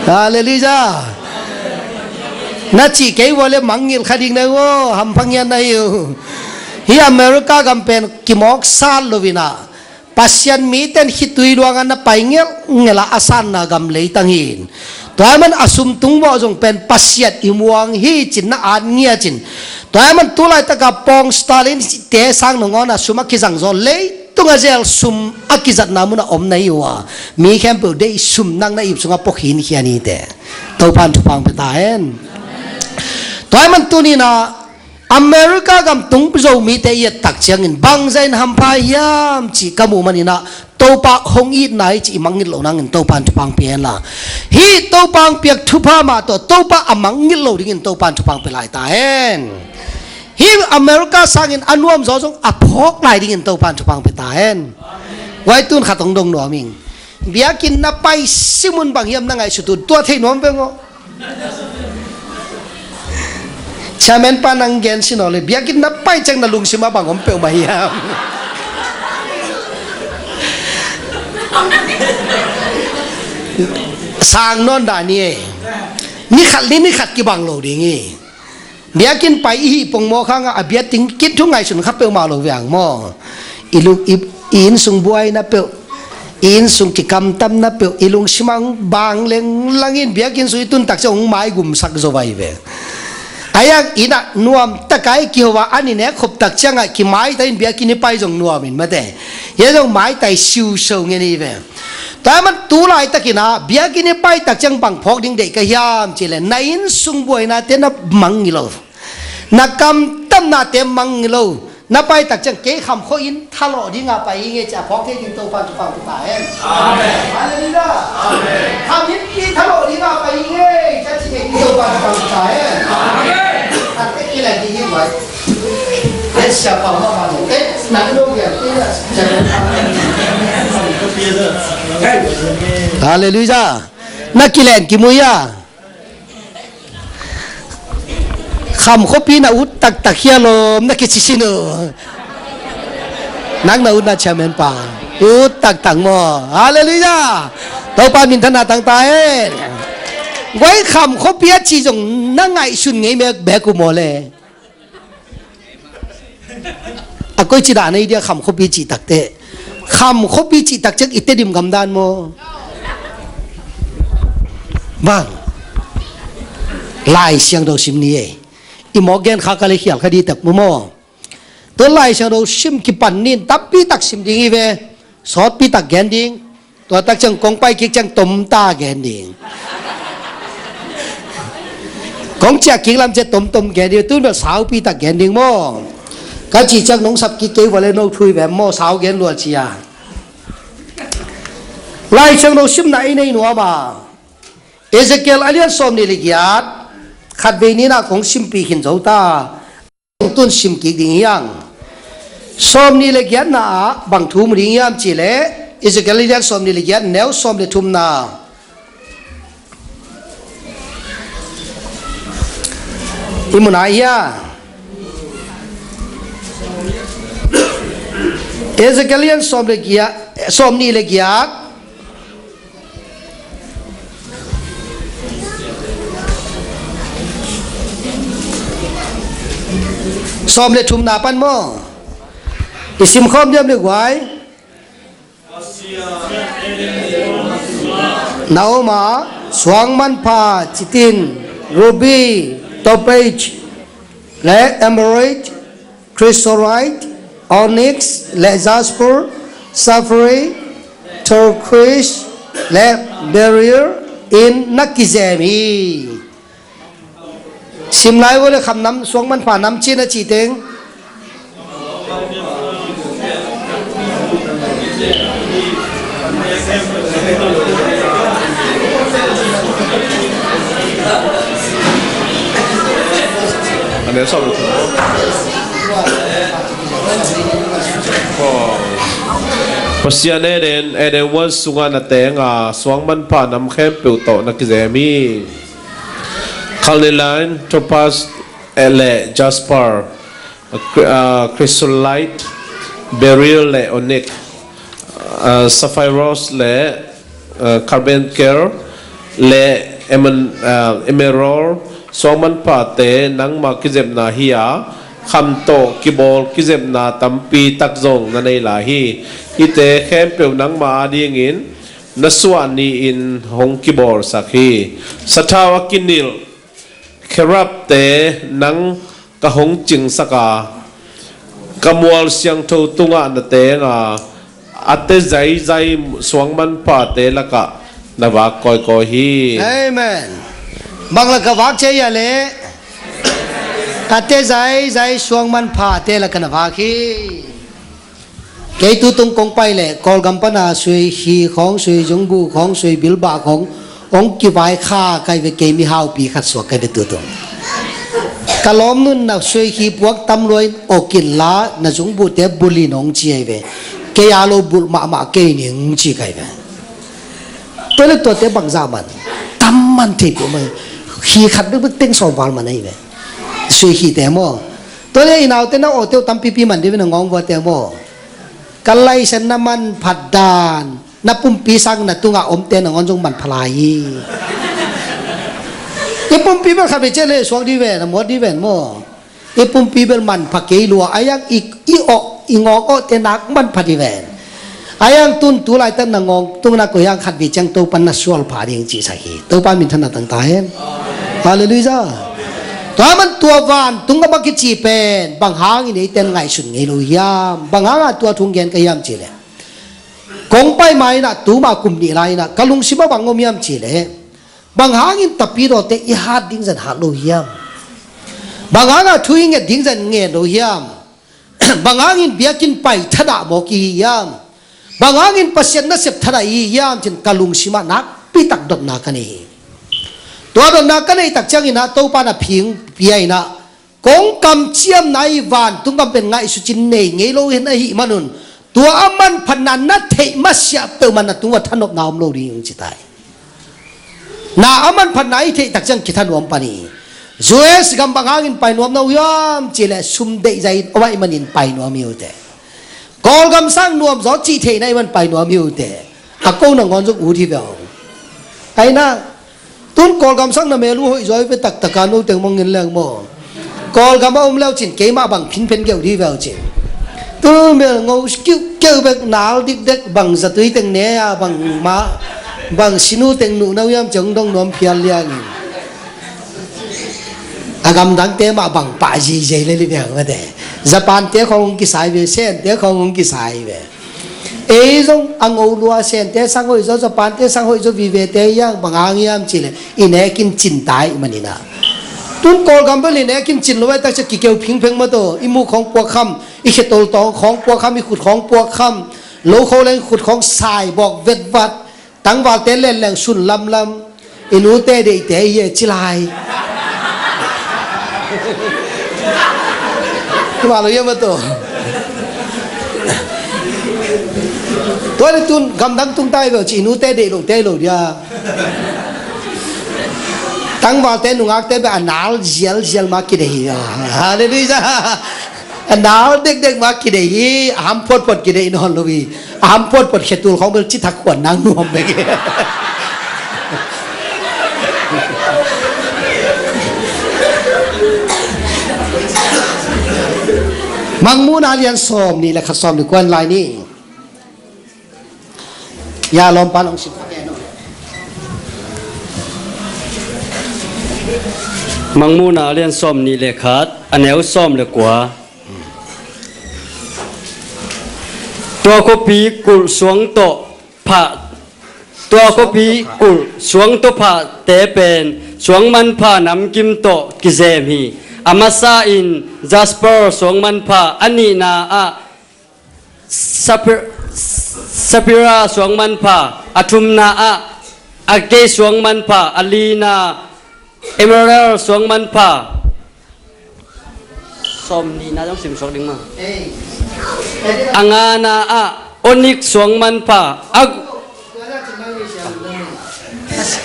Halleluiah. Na cih kei vua le mangngilh kha ding na uh, hampha ngiat na hi uh. Hih America gam pen kimawk sat lo in ah. Pasian mite in khitui luang a na pai ngelhngelh a, a sanna gam leitang hi in. Tua ahih man a sum tung mawh zong pen Pasian i muang hi cin na at ngiat cin. Tua ahih man tu laitak a pawng Stalin te sang nangawn a sum a kizang zaw leitung a zel sum a kizatna mun a om na hi uh a. Mi khempeuh deih sum nang na ip sungah pua khin khia ni teh. Topan thupha ong pia ta hen. Tua ahih man tuni in ah America gam tung Zomite i et tak ciangin bangzah in hampha hiam cih ka muh manin ah Topa hong itna hi cih i mangngilh loh nangin Topan thupha ong pia hen la. Hih Topa ong piak thupha mah tawh Topa a mangngilh lo dingin Topan thupha ong pia lai ta hen. Hih America sangin a nuam zaw zong a phawk lai dingin Topan thupha ong pia ta hen. Vai tun khat ong dong nuam ing. Biakinn na pai sim un bang hiam na ngaihsut un, tua thei nuam veng aw. Chairman pa nang gen sin aw le, biakinn na pai ciang na lungsim ah bang om peuhmah hiam? Sang nawn dah ni e. Ni khat ni ni khat kibang lo ding hi. Biakinn pai i hih pongmawk hangah a biakinn kit thu ngaihsun kha peuhmah lo veng maw? I lung i, i innsung buaina peuh, i innsung kikamtamna peuh, i lungsim ah bang lenglang in biakinn sung i tun tak ciang hong maigumsak zo vai ve. A yang inn ah nuam tak a i kiho a an i nek khop tak ciangah kimaitai in biakinn i pai zong nuam in mate. Hia zong maitai siuso ngen hi ve. Tua ahih man tu laitakin ah biakinn i pai tak ciang bang phawk ding deih ka hiam cih leh na innsung buainate na mangngilh lo. Na kamtamnate mangngilh lo. Na pai tak ciang kei Khamkho inn thalawh dinga pai hi ing e ci a phawk thei ding Topan thupha ong pia ta hen. Amen. Halleluiah. Amen. Kham innpi thalawh dinga pai hi ing e ci a ci thei ding Topan thupha ong pia ta hen. Amen. Khat tek kileng ding hi mai. Eh, siapa mama ni. Eh, nang dong ya. Halleluiah. Na kileng kimui a. Khamkhopi na ut taktak hia lawm na kici sin uh. Nang na utna chairman pa ut taktak maw? Halleluiah. Topa minthanna tang ta hen. Guai, Khamkhopi a ci zong na ngaihsun ngei mek bek uh maw le? A koici dan ei dia Khamkhopi cih takteh. Khamkhopi cih tak ciang i Tedim gam dan maw? Bang. Lai Siangtho sim ni ei. I mawk gen kha ka le khial kha dih tak maw? Tua Lai Siangtho sim kipan nin tampi tak sim ding hi ve. Sawtpi tak gen ding. Tua tak ciang kong pai kik ciang tomta gen ding. Kong ciah kik lam ciah tomtom gen ding, tun bel saupi tak gen ding maw. Ka cih ciang nong sap kik kei vua le no thui vem maw, sau gen lua cia. Lai Siangtho simna i nei nuam a, Ezekiel a lian sawm nih le giat, khatvei ni-in ah kong simpi khin zo ta. Tun sim kik ding hi hang. Sawm nih le giatna ah bang thu mu ding hiam cih leh, Ezekiel a lian sawm nih le giat, neu sawm le thumna. I mu nai hia? Ezekiel a lian sawm le giat, sawm nih le giat, sawm le thumna pan maw? I sim khawm diam le guai. Na om a, suang manpha citin, ruby, topaz, le emerald, chrysolite, onyx, le jasper, sapphire, turquoise, le beryl in na kizem hi. Sim lai vua le kham nam, suang manpha nam cin a cih teng. Pasian Eden, Eden huan sungah na teng a, suang manpha nam khempeuh tawh na kizem hi. Carnelian, topaz, eh, le jasper, ah, chry-, ah, chrysolite, beryl le onyx, ah, sapphire le, ah, carbuncle le emon-, ah, emerald, suang manphate nangmah kizepna hi a, kham tawh kibawl kizepna tampi tak zong na nei lai hi. Hihte khempeuh nangmah adingin na suah ni-in hong kibawlsak hi. Sathau a kinilh kherubte nang ka hong cingsak a, ka mual siangtho tungah na teng a, a te zaizai suang manphate lakah na vak kawikawi hi. Amen. Bang lakah vak cia hia leh, a te zaizai suang manphate lakah na vak hi. Kei tu tung kong pai leh Kawlgam pana suikhi khawng, suizungbu khawng, suibilbah khawng hong kivai kha ka hi ve, kei mihaupi khat suak ka hi ve tu tung. Ka lawmnu'n na suikhi puak tam lua in awk inla, na zungbuhte bulh in hong ci hi ve. Kei a lo bulh mahmah kei ning ci ka hi ve. Tua leh tuate bangzah man, tam man thei peuhmah hi. Khi khat bekbek teng sawm val man ahi ve. Suikhite maw. Tua leh i naute na awte uh tampipi man ding ve, na ngawng vuate maw. Ka laisen na manphat dan, na pumpi sang na tungah omte nangawn zong manpha lai hi. I pumpi bel khat vei ciang leh suak ding ve, na muat ding ve maw. I pumpi bel manpha kei lua, a hiang i, i awh, i ngawng awhte nak manpha ding ve. A hiang tun tu laitak na ngawng tung na koih hiang khat vei ciang Topa'n na sual pha ding cihsak hi. Topa minthanna tang ta hen. Halleluiah. Tua man tua vantung a bang kici pen bang hangin eite'n ngaihsun ngei lo hiam? Bang hanga tua thu gen ka hiam cih leh, kong pai ma in ah tuma kum nih lai in ah ka lungsim ah bang om hiam cih leh, bang hangin tapidawte i hat ding zan hat lo hiam? Bang hanga thu i nget ding zan nget lo hiam? Bang hangin biakinn pai thadah mawk i hi hiam? Bang hangin Pasian nasep thadah i hi hiam? Ci-in ka lungsim ah nakpi tak dotna ka nei hi. Tua dotna ka neih tak ciangin ah Topa'n a phingpi-in ah, kong kamciamna i vantung gam pen ngaihsut cin nei ngei lo hi na hih manun, tua a manphatna na theih masiah peuhmah na tungah thanopna om lo ding ci ta hi. Na a manphatna i theih tak ciang kithanuam pan hi. U S gam bang hangin pai nuam na uh hiam cih leh sum deih zai in om ahih manin pai nuam hi uh teh. Kawlgam sang nuam zaw cih theihna ahih man pai nuam hi uh teh. A ko nangawn zong ut hi ve aw. Ahi na, tun Kawlgam sang na mel uh hoih zaw hi ve, taktak a no teng mong in leng maw. Kawlgam a om leu cin keimah bang phinphen geuh dih veu cin. Tu mel ngo kiuhkeuh bek, nal dikdek, bang zatui teng ne a, bang mah, bang sinu teng nuh na uh hiam ci hong dong nuam phial liangin. A gamdangte mah bang pah zeizei le li veu mate. Japan-te khawng hong kisai ve, Sen-te khawng hong kisai ve. Ei zong a ngo lua, Sen-te sang hoih zaw, Japan-te sang hoih zaw, vive-te hiang bang hang hiam cih leh i nekin cin ta ahih manin ah. Tun Kawlgam bel hi ne, kin cin lo ai tak cia kikeu phingpheng mah tawh, i muk khawng puak kham, i khetol tawng khawng puak kham, i khut khawng puak kham, lo kho leng khut khawng sai bawk vetvat, tangvalte len leng sun lamlam, i nute deihte i hi e ci lai. Tua lo ia mah tawh. Tua le tun gamdang tung tai bel ci i nute deih lo te lo dia. Tangvalte nungakte bel a nal zialzial mah kidei hi. Halleluiah. A nal dekdek mah kidei hi, a ham photphot kidei nawn lo hi. A ham photphot khetul khawng bel ci thak khuan nang nuam bek hi. Mangmuhna lian sawm nih le khat, sawm nih kuan lai ni. Ya lawmpa nong sim. Mangmuhna lian sawm nih le khat, a neu sawm le kua. Tua khuapi kulh suang tawh phah, tua khuapi kulh suang tawh phahte pen suang manpha namkim tawh kizem hi. A masa in jasper suang manpha, a nihna ah Sapir-, sapphire suang manpha, a thumna ah agate suang manpha, a lina emerald suang manpha. Sawm nihna zong sim suak ding mah. A ngana ah onyx suang manpha, a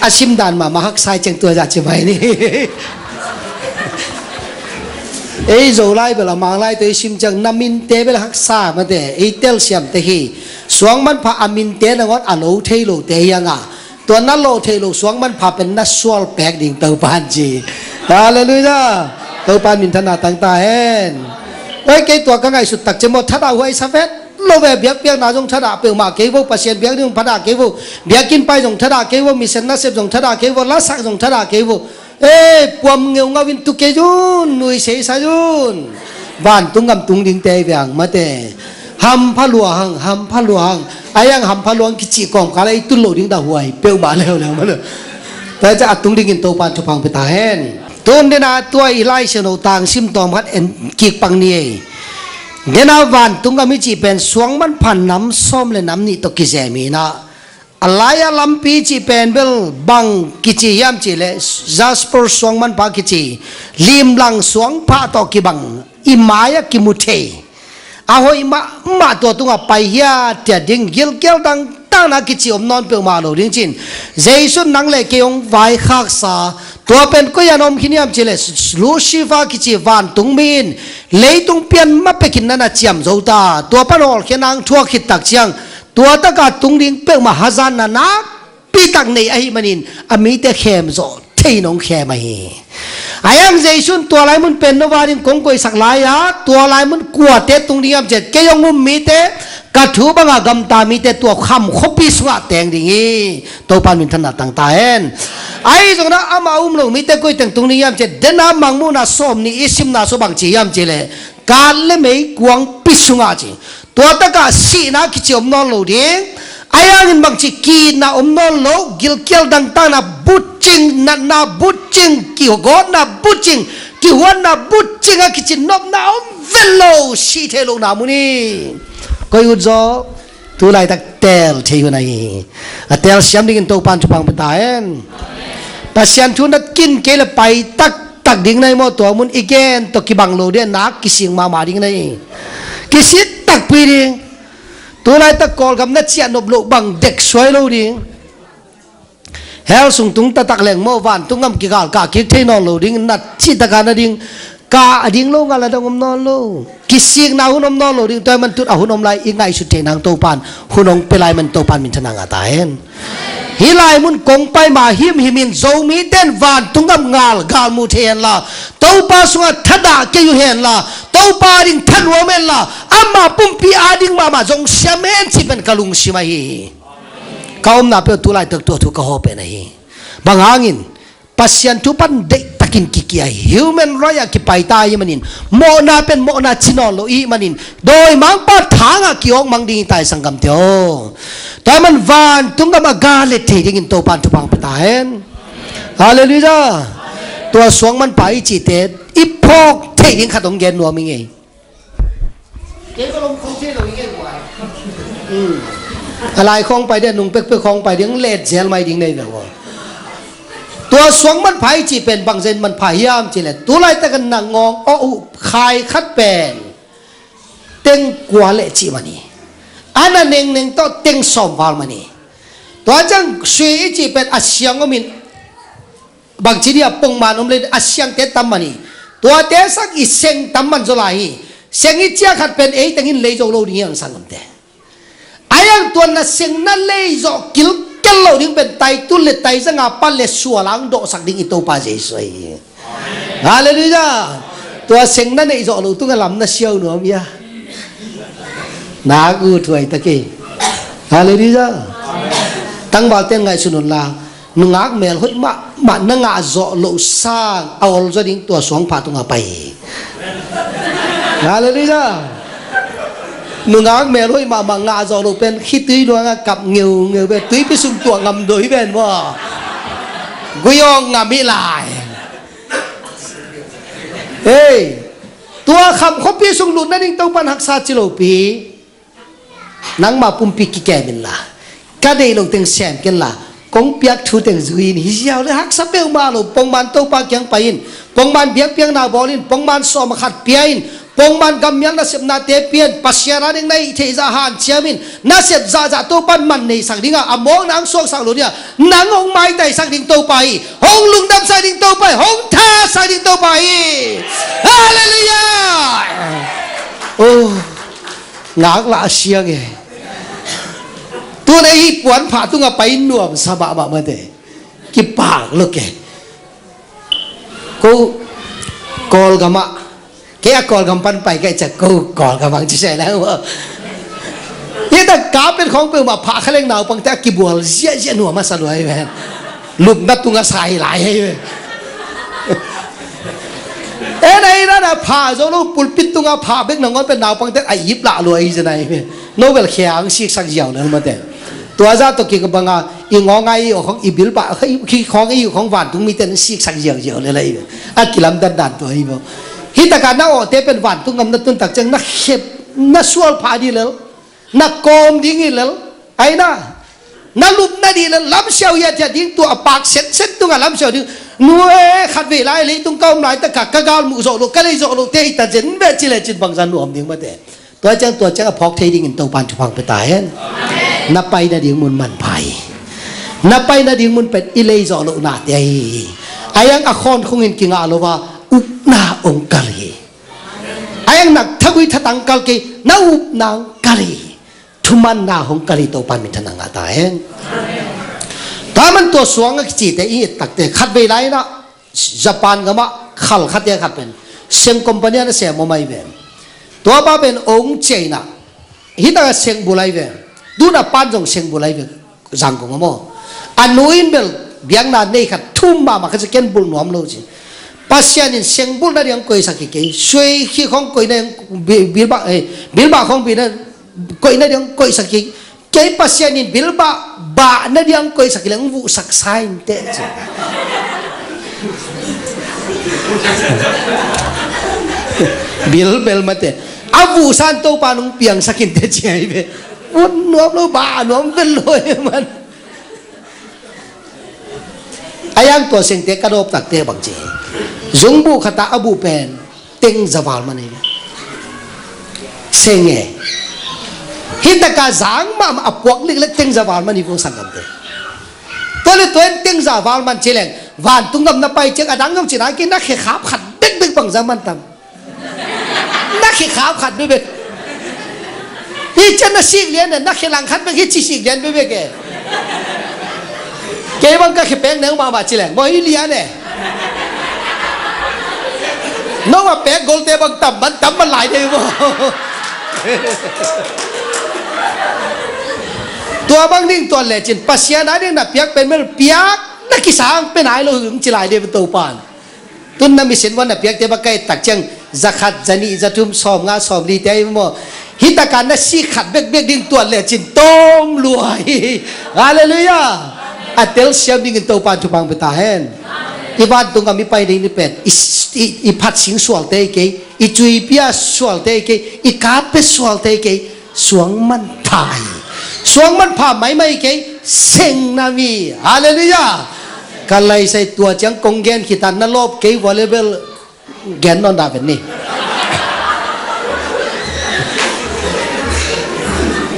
A sim dan mahmah haksa i ceng tua zah ci mai ni. Ei Zolai bel a Manglai tawh i sim ciang na minte bel haksa mate, ei telsiamte hi. Suang manpha a minte nangawn a lo thei lote hi a ngah. Tua na lo thei lo suang manpha pen na sual pek ding Topan ci. Halleluiah. Topan minthanna tangta hen. Oi, kei tua ka ngaihsut tak ciang maw, thadah huai sa vet lo ve, biakpiakna zong thadah peuhmah kei vo, Pasian biak ding zong thadah kei vo, biakinn pai zong thadah kei vo, mission nasep zong thadah kei vo, lasak zong thadah kei vo. Ei, puam ngeungau in tu kei zun, nuisei sa zun. Vantung gam tung dingte viang mate. Hampha lua hang, hampha lua hang. Ai ang hampha lua hang kicih kawmkal ah i tun loh ding dah huai peuhmah leuleu mate. Tua ciang a tung dingin Topan thupha pia ta hen. Tun dena tua i Lai Siangtho tang sim tawm khat en kik pang ni ei. Dena vantung gam i cih pen suang manpha nam sawm le nam nih tawh kizem hi na. A lai-a lampi cih pen bel bang kici hiam cih leh jasper suang manpha kici, limlang suangphah tawh kibang, i mai-ah kimu thei. A hoih mahmah tua tungah pai hiathiat ding, gilkial dangtakna kici om nawn peuhmah lo ding cin. Jesu in nang le kei hong vaikhaksa, tua pen koi-ah na om khin hiam cih leh Lucifer kici vantung mi in leitung pian ma pekin na na ciam zo ta, tua pan hawlkhia nang thuak khit tak ciang, tua taka tung ding peuhmah hazatna nakpi tak nei ahih manin a mite khem zawh thei nong khem ahi. Ai ang Jesu in tua lai mun pen no va ding kong koihsak lai-a, tua lai mun kuate tung ding hiam cih leh kei hong um mite, ka thu banga gamta mite tua kham khuapi sungah teng ding hi. Topan minthanna tangta hen. Ahi zongin ah amah um lo mite koi teng tung ding hiam cih leh, dena Mangmuhna sawm nih i simna sung bang ci hiam cih leh, kat le meikuangpi sungah ci. Tua takah sihna kici om nawn lo ding. Ai angin bangci kiitna om nawn lo, gilkial dangtakna butcing, natna butcing, kigawtna butcing, kihuatna butcing a kici nopna om vet lo, sih theih lohna mun hi. Koi ut zaw, tu laitak teel thei hun ahi. A teel siam dingin Topan thupha pia ta hen. Pasian thu na kin kei le pai taktak ding na hi maw, tua mun i gen tawh kibang lo ding, nak kising mahmah ding na hi. Kisik takpi ding. Tu laitak Kawlgam na ciah nop loh bang dek suai lo ding. Hell sung tung taktak leng maw, vantung gam kigal kah kik thei nawn lo ding, nat cih taka na ding, kah a ding lo ngal a dang om nawn lo. Kisikna hun om nawn lo ding, tua ahih man tut a hun om lai i ngaihsut theih nang Topan hun hong pia lai man Topan minthanna ngah ta hen. Hih lai mun kong pai ma himhim in Zomite in vantung gam ngal galmuh thei henla, Topa sungah thadah kei uh henla, Topa ading thanuam henla, amah pumpi ading mahmah zong siam hen cih pen ka lungsim ahi hi. Ka omna peuh tu laitak tua thu ka hawh pen ahi. Bang hangin Pasian thu pan deihtakin kikia hi. Human right ah kipai ta ahih manin, mawhna pen mawhna ci nawn lo ihih manin, dawimangpa thangah ki-awk mang ding hi ta hi sanggamte aw. Tua ahih man vantung gam a ga let thei dingin Topan thupha pia ta hen. Halleluiah. Tua suang manpha i cihte i phawk theih ding khat hong gen nuam i ngei. Kei ka lom khong thei lo i ngei buai. Hmm. A lai khawng pai ding, nung pekpek khawng pai ding, let zel mai ding nei lo. Tua suang manpha i cih pen bangzah in manpha hiam cih leh, tu laitak a na ngawng awh uh khai khat pen teng kua le cih man hi. A na nengneng tawh teng sawm val man hi. Tua ciang sui i cih pen a siang om in, bangci dia pongman om le a siangte tam man hi. Tuate sak i seng tam man zaw lai hi. Seng i ciah khat pen ei teng in lei zo lo ding hi ang sang omte. A iang tua na seng na lei zawh kilkel lo ding pen taitul le taizanga pan le sualang dawhsak ding i Topa Jesu ahi hi. Halleluiah. Tua seng na neih zawh lo tunga lam na siau nuam ia. Nak ut huai ta kei. Halleluiah. Tangvalte ngaihsun unla, nungak mel hoih mahmah na ngah zawh loh sang a ol zaw ding tua suangpha tunga pai hi. Halleluiah. Nungak mel hoih mahmah ngah zawh loh pen khitui luanga kap ngeungeu pen tuipi sung tuah ngam doi pen maw? Guyawng ngam i lai. Hei, tua kham khuapi sung lut nading Topan haksa ci lopi. Nangma pumpi kikem inla, ka deih lo teng sem kenla, kong piak thu teng zui in hi ziau le haksa peuhmah lo. Pongman Topa kiang pai in, pongman biakpiakna bawl in, pongman sawm a khat pia in, pongman gammial nasepnate pia in, Pasian a ding na ih theih zah hanciam in, nasep zahzah Topan man neisak dingah a mawkna ang suaksak lo dingah nang hong maitaisak ding Topa hi. Hong lungdamsak ding Topa hi. Hong thasak ding Topa hi. Halleluiah. Oh. Ngaklah a siang e. Tun ei hi puanphah tungah pai nuamsa mahmah mate. Kipak lo ke. Ko Kawlgamah, kei a Kawlgam pan pai kai ciah ko Kawlgamah ang ci sai lai maw? Hita kapet khawng peuhmah phah kha leng naupangte a kibual ziahziah nuam a sa luai ven. Lupna tunga sai lai hei ve. E na i rana pha zo lo pulpit tunga pha bek nangawn pen naupangte a ip lah lo a i zena i ve. No bel khia ang siksak ziau le mate. Tua za to kik banga i ngawng a i khong i bilbah khi khong i khong vantung mite an siksak ziauziau le la i ve. A kilam dandan tua i bo. Hitaka na awte pen vantung ngam na tuntak ciang na khep na sual pha di lel. Na kawm ding hi lel, aina na lupna dih lel, lamsiau hiathiat ding tua a pak setset tunga lamsiau ding. Nue khat vei lai leitung ka om laitaka ka galmuh zawh loh ka lei zawh loh te hita zen ve ci le cin bangzah nuam ding mate. Tua ciang tua ciang a phawk thei dingin Topan thupha pia ta hen. Na pai nading mun manpha hi. Na pai nading mun pen i lei zawh loh nate ahi hi. A iang a khawn khungin kingah lo a upna ong kal hi. A iang nak thagui thatang kal kei na upna ong kal hi. Thumanna hong kal hi Topa minthanna ngah ta hen. Tua man tua suang a kicite i et takte khat vei lai inah Japan gamah khal khatte khat pen seng company ah na sem om ahi ven. Tua pa pen ong cia inah hitaka seng bul ahi ven. Tuna pan zong seng bul ahi ven. Zangkong a maw a nu in bel biakna nei khat thum mahmah khat cia ken bulh nuam lo ci. Pasian in seng bulh na diang koihsak hi kei suai khi khong koihna bilbah bilbah khong bina koihna diang koihsak hi kei Pasian in bilbah bah na diang koihsak hi leng vuhsak sa in teh ci. Bil bel mate a vuhsan Topa nung piangsak in teh ci ahi ve. Vun nuam lo bah nuam vel lo e man. A iang tua sengte ka dawp takte bang ci hi. Zungbuh khatah a buh pen teng zaval man hi. Seng e. Hitaka zang mahmah a puak liklek teng zaval man hi vung sanggamte. Tua le tua in teng zaval man ci leng vantung gam na pai ciang a dang zong ci nai kei na khekhap khat bekbek bang zang man tam. Na khekhap khat bekbek. Hi cian na sik lian e na khe lang khat bek hi ci sik lian bekbek e. Kei bang ka khe peng neng mahmah ci leng maw hi lian e. Nong a pek golte bang tam man tam man lai dei maw? Tua bang ding tuan lecin Pasian a ding na piak pen mel piak na kisang pen ai lo hung ci lai dei Topan. Tun na misin wan na piakte bak ka et tak ciang zakhat zanih zathum sawmnga sawmlite ahi maw? Hitaka na sik khat bekbek ding tuan lecin tawm lua hi. Halleluiah. A telsiam dingin Topan thupha pia ta hen. I vantung a mi pai ding ni pen i, i, i phat sing sualte kei, i cuipia sualte kei, i kape sualte kei, suang manpha hi. Suang manpha maimai kei, seng na mi. Halleluiah. Ka laisai tua ciang kong gen khita na lawp kei volleyball gen nawn dah ven ni.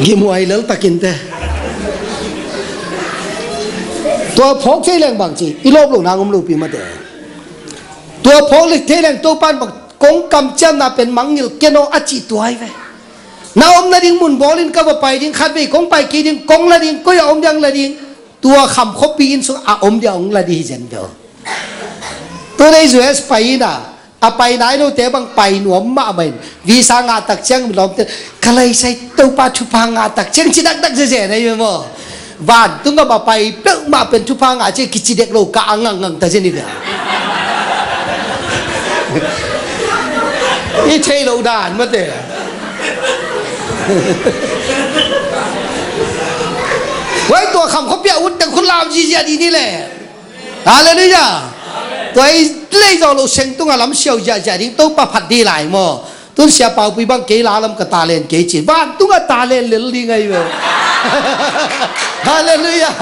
Gimuai lel takin te. Tua phawk thei leng bang ci i lawp lo nang om lopi mate. Tua phawk le thei leng Topan bang kong kamciamna pen mangngilh kenaw a cih tuai ve. Na omna ding mun bawlin ka va pai ding khat vei kong pai kei ding kong la ding koi a om diang la ding. Tua kham khuapi inn sung a om dia ong la di hi zen deuh. Tunei U S pai ina a pai nai lote bang pai nuam mahmah in visa ngah tak ciang mi lawmte ka laisai Topa thupha ngah tak ciang ci dakdak zeze na hi maw? Vantung a pai peuhmah pen thupha ngah ciang kici dek lo ka a ngangngang ta zen hi dia. I thei lo dan mate. Wai tua kham khuapi a ut teng khut lam zizia di ni le. Halleluiah. Tua i lei zawh loh seng tunga lam siau ziahziah ding Topa phat di lai maw? Tun sia paupui bang kei la lam ka talent kei ci vantung a talent lel ding ahi ve. Halleluiah.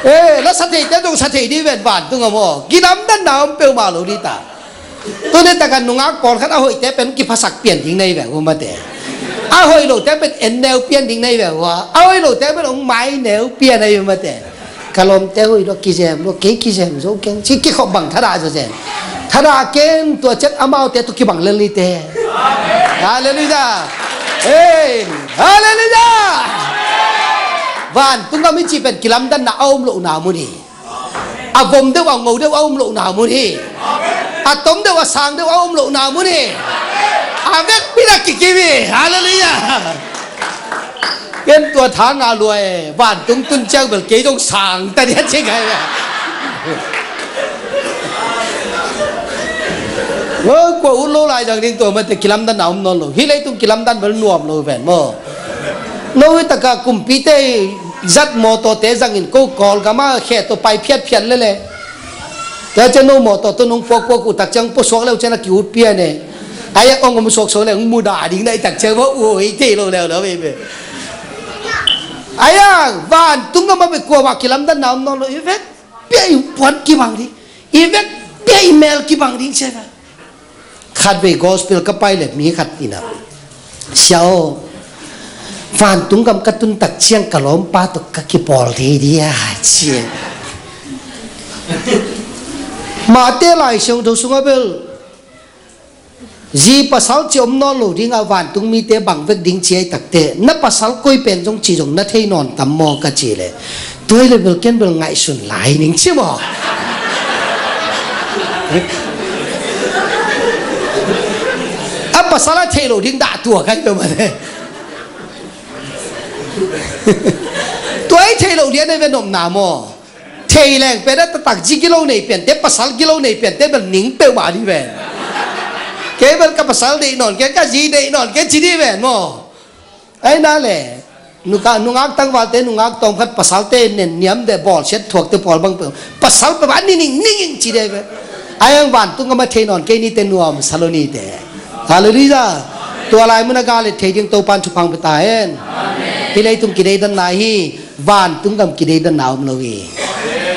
Eh, la sa theite zong sa thei di ven vantung a maw? Ginamdanna om peuhmah lo di ta. Tuni taka nungak pawlkhat a hoihte pen kiphasak pian ding nei ve uh mate. A hoih lote pen en neu pian ding nei ve uh a, a hoih lote pen ong mai neu pian ahi uh mate. Ka lawmte hoih lo kizem lo kei kizem zo keng ci kikhop bang thadah zo zen. Thadah keng tua ciang amaute tu kibang lel nite. Halleluiah. Hey, halleluiah. Vantung a mi ci pen kilamdanna a om lohna mun hi. A vom deuh a ngo deuh a om lohna mun hi. A tom deuh a sang deuh a om lohna mun hi. A vekpi na kikim hi. Halleluiah. Ken tua tha ngah lua e vantung tun ciang bel kei zong sang ta dia cik hai. Kua ut lo lai zang ding tua mate kilamdan a om nawn lo hi leitung kilamdan bel nuam lo ven maw? No hi taka kumpite zat mawtawte zangin ko Kawlgama khe tawh pai phiatphiat lele. Tua cian no mawtaw tawh nong puakpuak uh tak ciang puasuak leu cian a ki-ut pian e. Ai-a ong om suaksuak le ong mudah ding na i tak ciang va ui thei lo leuleu veve. Ai-a vantung a ma be kuamah kilamdanna om nawn lo i vek pia i puan kibang ding i vek pia i mel kibang ding sia ve. Khatvei gospel ka pai le mi khat ina sia aw vantung gam ka tun tak ciang ka lawmpa tawh ka kipawl thei dia ci. Mahte Lai Siangtho sungah bel zi pasal ci om nawn lo dingah vantung mite bang vek ding ci ai takte na pasal koi pen zong ci zong na thei nawn tam maw ka ci le. Tuai le bel ken bel ngaihsun lai ning ci maw? A pasal a thei lo ding dah tua kai peuhmah le. Tuai thei lo dia na ve nopna maw? Thei leng pen a taktak zi gilo nei piante pasal gilo nei piante bel ning peuhmah di ven. Kei bel ka pasal deih nawn kei ka zi deih nawn kei ci di ven maw? Ai na le nungak tangvalte nungak tawmkhat pasalte nen niam de bawlsiat thuakte pawl bang peuh pasal peuhmah a ni ning ning ing ci de ve. Ai ang vantung a ma thei nawn kei nite nuam sa lo nite. Halleluiah. Tua lai mun a gah let thei ding Topan thuphang pia ta hen. Hih leitung kideidanna hi. Vantung gam kideidanna om lo hi.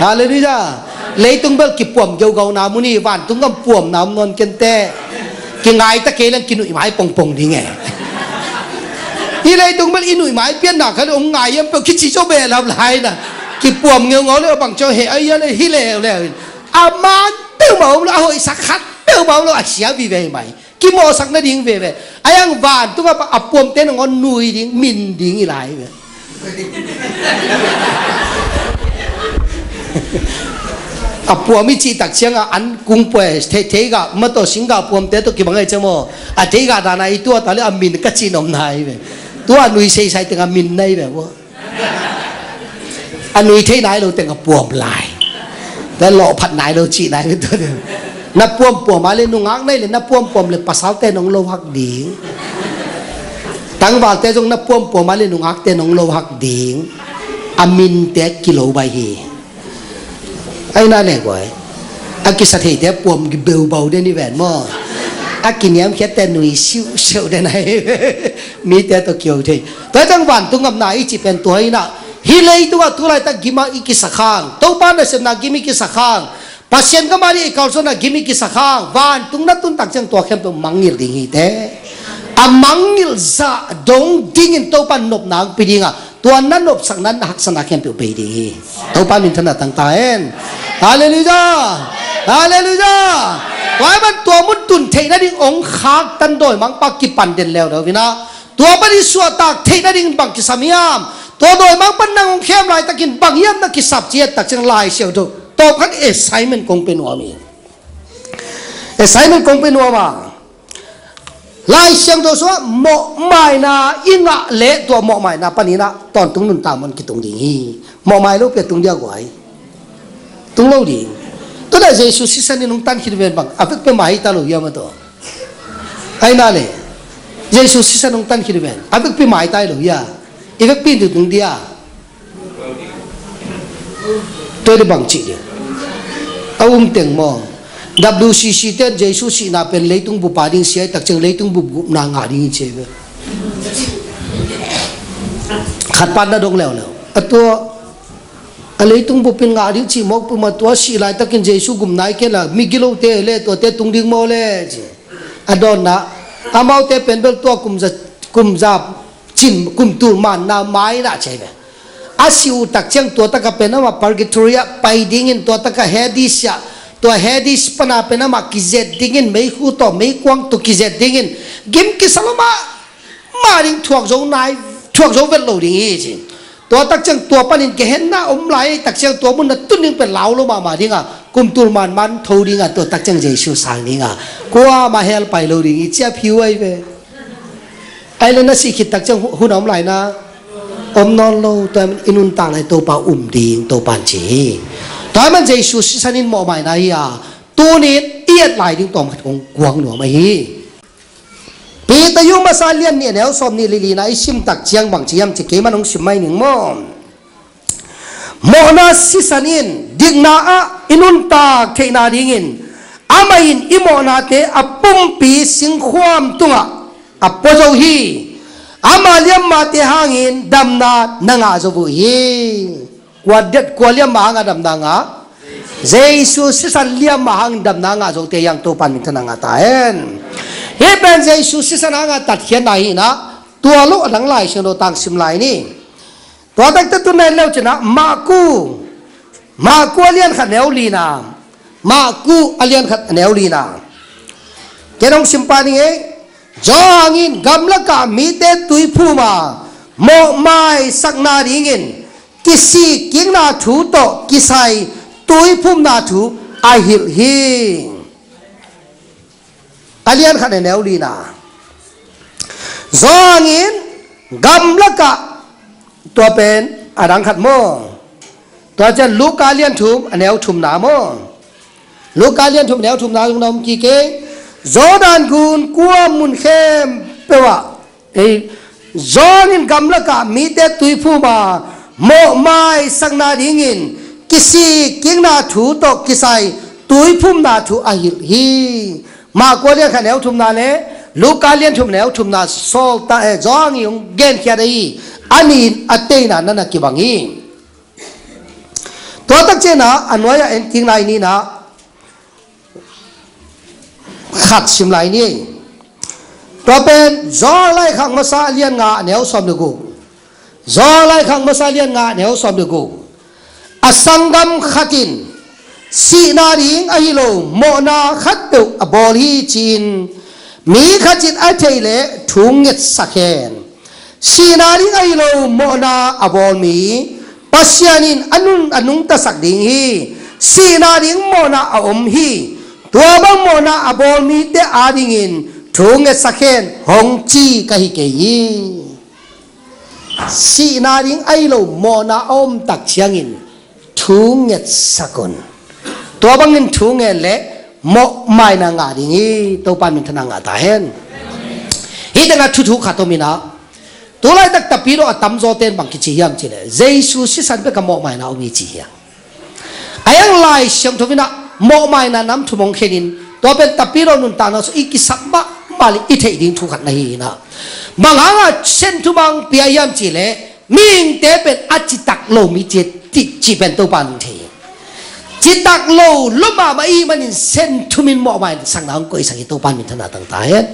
Halleluiah. Leitung bel kipuam geugauna mun hi vantung gam puamna om nawn kenteh. Kingaita kei leng kinuih mai pongpong ding e. Hih leitung bel i nuih mai pianna kha le ong ngai hiam peuh kici zaw behlap lai na. Kipuam ngeungau le a bang ciang he a ia le hi leuleu in a man peuhmah om lo a hoihsak khat peuhmah om lo a sia vive hi mai. Kimawhsak nading veve. A iang vantung a puamte nangawn nui ding min ding i lai ve. A puam i cih tak cianga an kung pue thei, thei gah mataw sing gah puamte tawh kibang ai ciang maw? A thei gah dana i tuah ta le a min ka cih nopna hi ve. Tua nui seisai tengah min na hi ve maw? A nui thei nai lo teng a puam lai. Tua lawhphat nai lo cih nai ve tua ding. Na puampuam a le nungak nai le na puampuam le pasalte nong lo hak ding. Tangvalte zong na puampuam a le nungakte nong lo hak ding. A minte kilo bai hi. Ai na le guai. A kisa theite puam beubau den hi ven maw. A kiniamkhiatte nui siuhsiuh den ahi. Mite tawh kio thei. Tua ciang vantung gam na i cih pen tua hi na. Hih leitungah tu laitak gim a i kisak hang, Topa nasepna gim i kisak hang, Pasian gam a ding i kalsuanna gim i kisak hang, vantung na tun tak ciang tua khempeuh mangngilh ding hi teh. A mangngilh zah dong dingin Topa nopna hong pia ding a, tua na nopsakna na haksatna khempeuh bei ding hi. Topa minthanna tang ta hen. Halleluiah. Halleluiah. Tua ahih man tua mun tun theih nading hong khaktan dawimangpa kipan den leuleu hi na. Tua panin suahtak theih nading bang kisam hiam? Tua dawimangpa nang hong khem laitakin bang hiam na kisap ci et tak ciang Lai Siangtho tawp khat assignment kong pia nuam hi. Assignment kong pia nuam a, Lai Siangtho sungah mawhmaina i ngah leh tua mawhmaina panin ah tawntung nuntak mun kitung ding hi. Mawhmai lo pi a tung dia guai. Tung lo ding. Tua leh Jesu sisan in hong tan khit ven bang a vekpi mai ta lo hiam a tua. Ai na le. Jesu sisan hong tan khit ven a vekpi mai ta lo hia. I vekpi in tung dia. Tua hi bang cih ding. A um teng maw. W C C ten Jesu sihna pen leitung bup a ding sia i tak ciang leitung bup gupna ngah ding hi ci ve. Khat pan na dong leuleu. A tua a leitung bup in ngah ding cih mawk puma tua sih laitakin Jesu gupna i khen la migilote le tuate tung ding maw le ci. A dawnna amaute pen bel tua kumza kumza cin kumtul manna mai na ci ve. A si uh tak ciang tua taka pen amah purgatory ah pai dingin tua taka Hades ah, tua Hades pana pen amah kizet dingin meikhu tawh meikuang tawh kizet dingin gim kisa lo mah mah ding thuak zo nai, thuak zo vet lo ding hi ci. Tua tak ciang tua panin Gehenna om lai tak ciang tua mun na tun ding pen lau lo mahmah ding a, kumtul manman tho ding a, tua tak ciang Jesu sang ding a, kuamah hell pai lo ding hi ci a phiu ahi ve. Ai le na sih khit tak ciang hu-, hun a om lai na om nawn lo, tua i nuntak lai Topa um ding Topa in ci hi. Tua man Jesu sisan in mawhmaina hi a, tuni i et lai ding tawm khat kong kuang nuam ahi. Peter yu masa lian nih a neu sawm nih le lina i sim tak ciang bang ci hiam ci keimah hong sim mai ning maw. Mawhna sisan in dikna ah i nuntak theihna dingin amah in i mawhnate a pumpi singkhuam tungah a pua zo hi. Ama liammate hangin damna na ngah zo uh hi. Kua, kua liammah hangah damna ngah? Jesu sisan liammah hangin damna ngah zote hiang Topa in minthanna ngah ta hen. Hih pen Jesu sisan hangah tatkhiatna hi na. Tua lo a dang Lai Siangtho tang sim lai ni. Tua takte tu na en leu cinah Marku, Marku a lian khat neu lina, Marku a lian khat neu lina. Ken hong sim pah ning ei. Johan in gamlakah mite tuiphum a mawhmaisakna dingin kisik kikna thu tawh kisai tuiphumna thu a hilh hi. A lian khat a neu lina. Johan in gamlakah tua pen a dang khat maw. Tua cian Luka lian thum a neu thumna maw. Luka lian thum a neu thumna zong na om kik ei. Jordan gun kua mun khempeuh ah Ei, Johan in gamlakah mite tuiphum a mawhmaisakna dingin kisik kikna thu tawh kisai tuiphumna thu a hilh hi. Marku a lian khat neu thumna le Luka lian thum neu thumna sawltak, eh, Johan i hong genkhiat ahi a nin a teina na na kibang hi. Tua tak cianah a nuai-ah en kik lai ninah khat sim lai ni. Tua pen Johan laikhak masa a lian nga a neu sawm le guk. Johan laikhak masa a lian nga a neu sawm le guk. A sanggam khat in sihna ding ahi lo mawhna khatpeuh a bawl hi ci-in mi khat in a theih leh thu ngetsak hen. Sihna ding ahi lo mawhna a bawl mi Pasian in a nun a nungtasak ding hi. Sihna ding mawhna a om hi. Tua bang mawhna a bawl mite adingin thu ngetsak hen hong ci ka hi kei hi. Sihna ding ahi lo mawhna a om tak ciangin thu ngetsak un. Tua bangin thu nget leh mawhmaina ngah ding hi. Topa minthanna ngah ta hen. Hih tengah thuthu khat om inah, tu laitak tapidaw a tamzawte in bang kici hiam cihleh Jesu sisan bek a mawhmaina om hi ci hiam. A A yang Lai Siangtho in ah mawhmaina nam thum hong khenin, tua pen Tapidaw nuntakna sung i kisap mahmah le i theih ding thu khat na hi in ah. Bang hangah Sen Thum hong pia hiam cih leh, mihingte pen a citak lo mi ci, cih pen Topa in hong thei hi. Citak lo lua mahmah i hih manin Sen Thum in mawhmaisakna hong koihsak hi. Topa minthanna tangtak hen.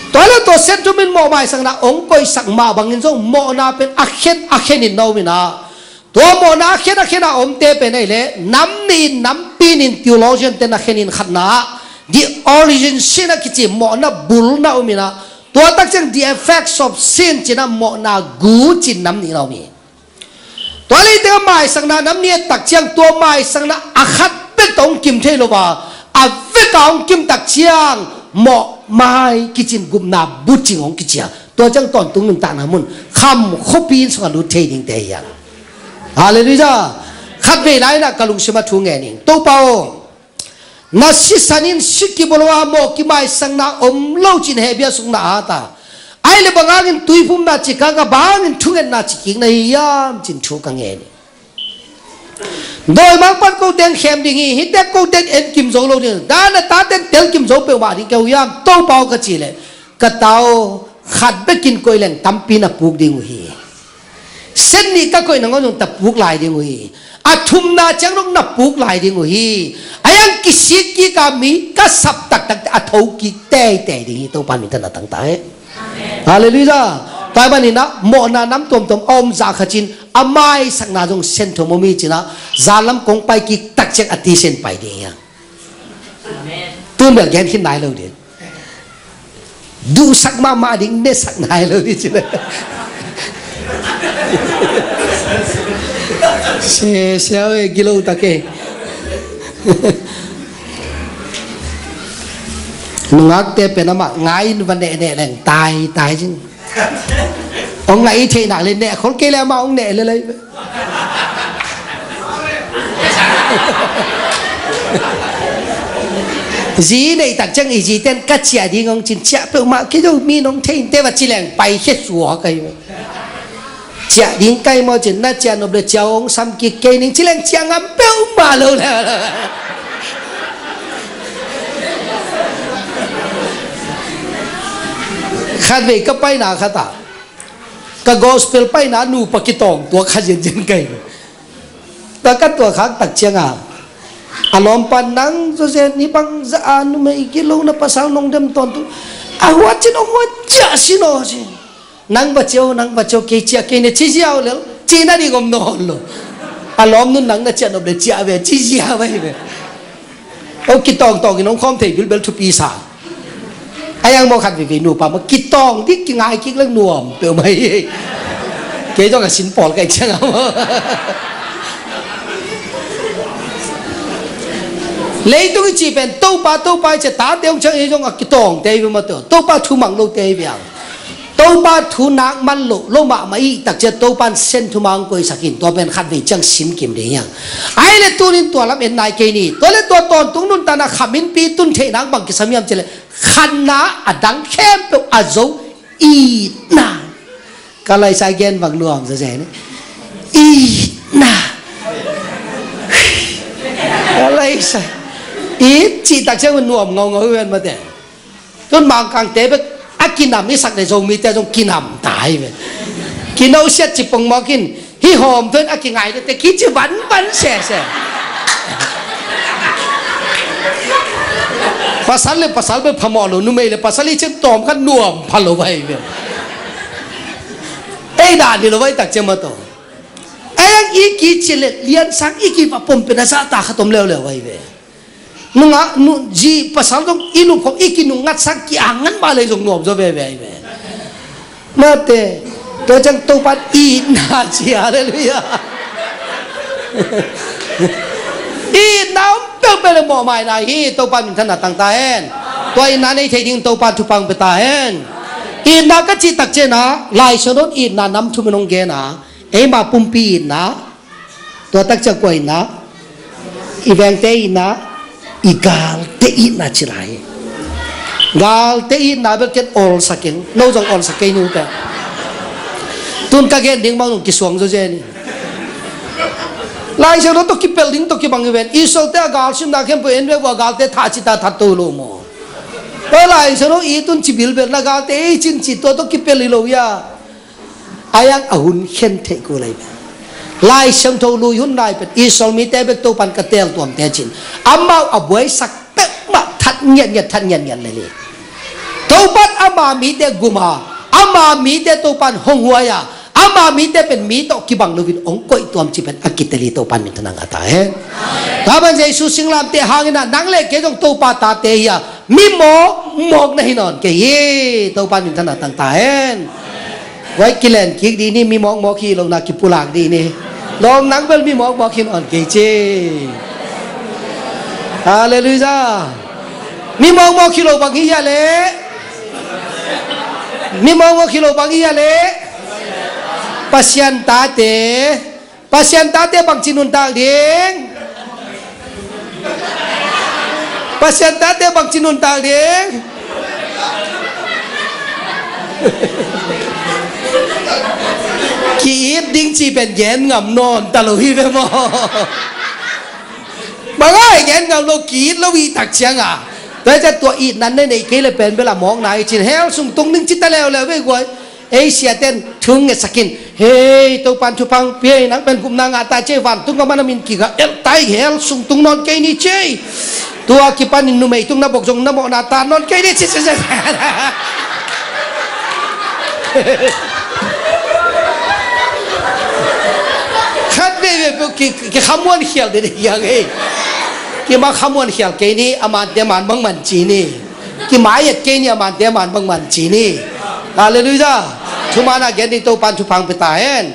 Tua le tua Sen Thum in mawhmaisakna hong koihsak mah bangin zong mawhna pen a khen a khenin na om in ah, tua mawhna a khen a khen a omte pen ahih leh nam nih in, nampi nih in, theologian te na khenin khatna ah the origin sin a kici mawhna bul na om in ah, tua tak ciang the effects of sin ci-in ah mawhna gu ci-in nam nih na om hi. Tua lei tengah maisakna nam nih a et tak ciang tua maisakna a khat bek tawh hong kim thei lo a, a vek a hong kim tak ciang mawhmai kici-in gupna bucing hong kici a, tua ciang tawntung nuntakna mun kham khuapi inn sungah lut thei dingte hi hang. Halleluiah. Khatvei lai in ah ka lungsim ah thu ngen ing. Topa aw, na sisan in si kibawlh a, mawh kimaisakna om lo ci-in Hebru sung na at a, ahih leh bang hangin tuiphumna cik hang a, bang hangin thungetna cik kik na hi hiam ci-in thu ka ngen hi. Dawimangpa'n kote hong khem ding hi, hihte kote in en kim zo lo ding, dan a tate in tel kim zo peuhmah ding kei uh hiam Topa aw ka cih leh, ka ta aw, khat bekin koih leng tampi na puk ding uh hi. Sen nih ka koih nangawn zong na puk lai ding uh hi. A thumna ciang zong na puk lai ding uh hi. A yang kisik kik a, mi ka sap taktak a tho kik teitei ding hi. Topa minthanna tangtak hen. Halleluiah. Tua ahih manin ah mawhna nam tuamtuam a om zah khat in a maisakna zong Sen Thum om hi ci-in ah, zan lam kong pai kik tak ciang a tisen pai ding hi hang. Tun bel gen khin nai lo ding. Duhsak mahmah ding, nesak nai lo ding ci-in ah. Sia, sia ve, gilo ta kei. Nungakte pen amah ngai in va nehneh leng taitai cin. Hong ngai i theih nak leh neh khol kei leh amah hong neh lel lai ve. Zi neih tak ciang i zite in ka ciah ding hong cin, ciah peuhmah kei zo, mi in hong thei inteh va ci leng paikhia suak ahi ve. Ciah ding ka hi maw cin, na ciah nop leh ciah hong sam kik kei ning ci leng ciah ngam peuhmah lo leh. Khatvei ka paina khat ah, ka gospel paina nupa kitawng tuak kha zenzen ka hi. Tua ka tuak khak tak ciang a, a lawmpa in, "Nang zawzen hih bang zah a numei gilo na pasal nong dem tawntung, a huat cin hong huat ciah sin aw," ci. "Nang va ciah o, nang va ciah o, kei ciah kei ne," ci ziau lel, cih nading om nawn lo. A lawmnu'n, "Nang na ciah nop leh ciah ve," ci ziau ahi ve. O, kitawngtawng in hong khawm thei bilbel thupi sa. A yang maw, khat veivei nupa maw, kitawng ding kingai kik leng nuam peuhmah hi. Kei zong a sin pawl ka hih ciang a maw. Leitung i cih pen Topa, Topa i ci a, tate hong ciang ei zong a kitawngte hi ve maw tawh. Topa thu mang lote hi ve ang. Topa thu nak man loh, lo mahmah i hih tak ciang Topa in Sen Thum a hong koihsak in, tua pen khatvei ciang sim kim ding hi hang. Ahih leh tuni-in tua lam en nai kei ni. Tua leh tua tawntung nuntakna khaminpi tun theih nak bang kisam hiam cih leh, khatna a dang khempeuh a zo itna. Ka laisa gen bang nuam zazen. Itna. Ka laisa. It cih tak ciang nuam ngaungau hi ven maw te. Tun Mangkangte bek a kinam i sak leh Zomite zong kinam ta hi ve. Kinosiat ci pongmawk in, hih hawmthawh in a kingai leh te kici vanvan sese. Pasal leh pasal bek phamawh lo, numei leh pasal i cin tawm khat nuam pha lo ahi ve. Ei dan hi lo vai tak ciang maw tawh. Ei ang i kici leh liansang i kiva pom pen a zahta khat om leuleu ahi ve. Nungah, nu, zi pasal zong i lupkhop i kinungngatsak ki-ang ngan mah leh zong nuam zaw veve ahi ve. Mate, tua ciang Topa in itna ci, halleluiah. Itna om peuhpeuh leh mawhmaina hi, Topa minthanna tang ta hen. Tua itna nei thei ding Topa thupha hong pia ta hen. Itna ka cih tak ciang a, Lai Siangtho in itna nam thum in hong gen a, eima pumpi itna, tua tak ciang kua itna? I vengte itna, i galte itna ci lai. Galte itna bel ken olsak ing, no zong olsak kei ni uh teh. Tun ka gen ding bang zong kisuang zawzen hi. Lai Siangtho tawh kipelh ding tawh kibang hi ven. Israelte a galsimna khempeuh en ve uh a, galte thah ci ta, that to lo maw? Tua Lai Siangtho i tun ci bilbel na, galte ei cin ci, tua tawh kipelh hi lo hi a. A yang a hun khen theih kul lai pen, Lai Siangtho lui hun lai pen Israel mite bek Topan ka teel tuamte cin, amau a buaisak peuhmah that ngiatngiat, that ngiatngiat lel hi. Topan ama mite gum a, ama mite Topan hong huai a, ama mite pen mi tawh kibang loin hong koih tuam ci pen a kitel hi. Topan minthanna ngah ta hen. Tua ban Jesu singlamteh hangin ah nang le kei zong Topa tate hi a, mi mawkmawk na hi nawn kei hi. Topan minthanna tang ta hen. Vai kilen kik dih ni, mi mawkmawk hi lohna kipulak dih ni. Lawm, nang bel mi mawkmawk hi nawn kei ci. Halleluiah. Mi mawkmawk hi lo bang hi a leh? Mi mawkmawk hi lo bang hi a leh? Pasian tate. Pasian tate bangci nuntak ding? Pasian tate bangci nuntak ding? Ki-it ding ci pen gen ngam nawn ta lo hi ve maw? Bang a gen ngam lo, ki-it lo i tak ciang a. Tua hi ciang tua itna nei kei le pen bel a mawkna hi cin, hell sung tung ding ci ta leuleu ve guai. Ei siaten thu ngetsak in, hei, Topan thupha pia hi, nang pen gupna ngah ta ci ei, vantung a man a min kiga el ta ei, hell sung tung nawn kei ni ci ei. Tua kipanin numei tung na bok zong na mawhna ta nawn kei ni ci ci ci. Khat veivei peuh ki, ki khamuan khial dede hiang ei. Ki ma khamuan khial kei ni, a mante man bang man ci ni. Ki mai et kei ni, a mante a man bang man ci ni. Halleluiah. Thuman a gen ding Topan thupha pia ta hen.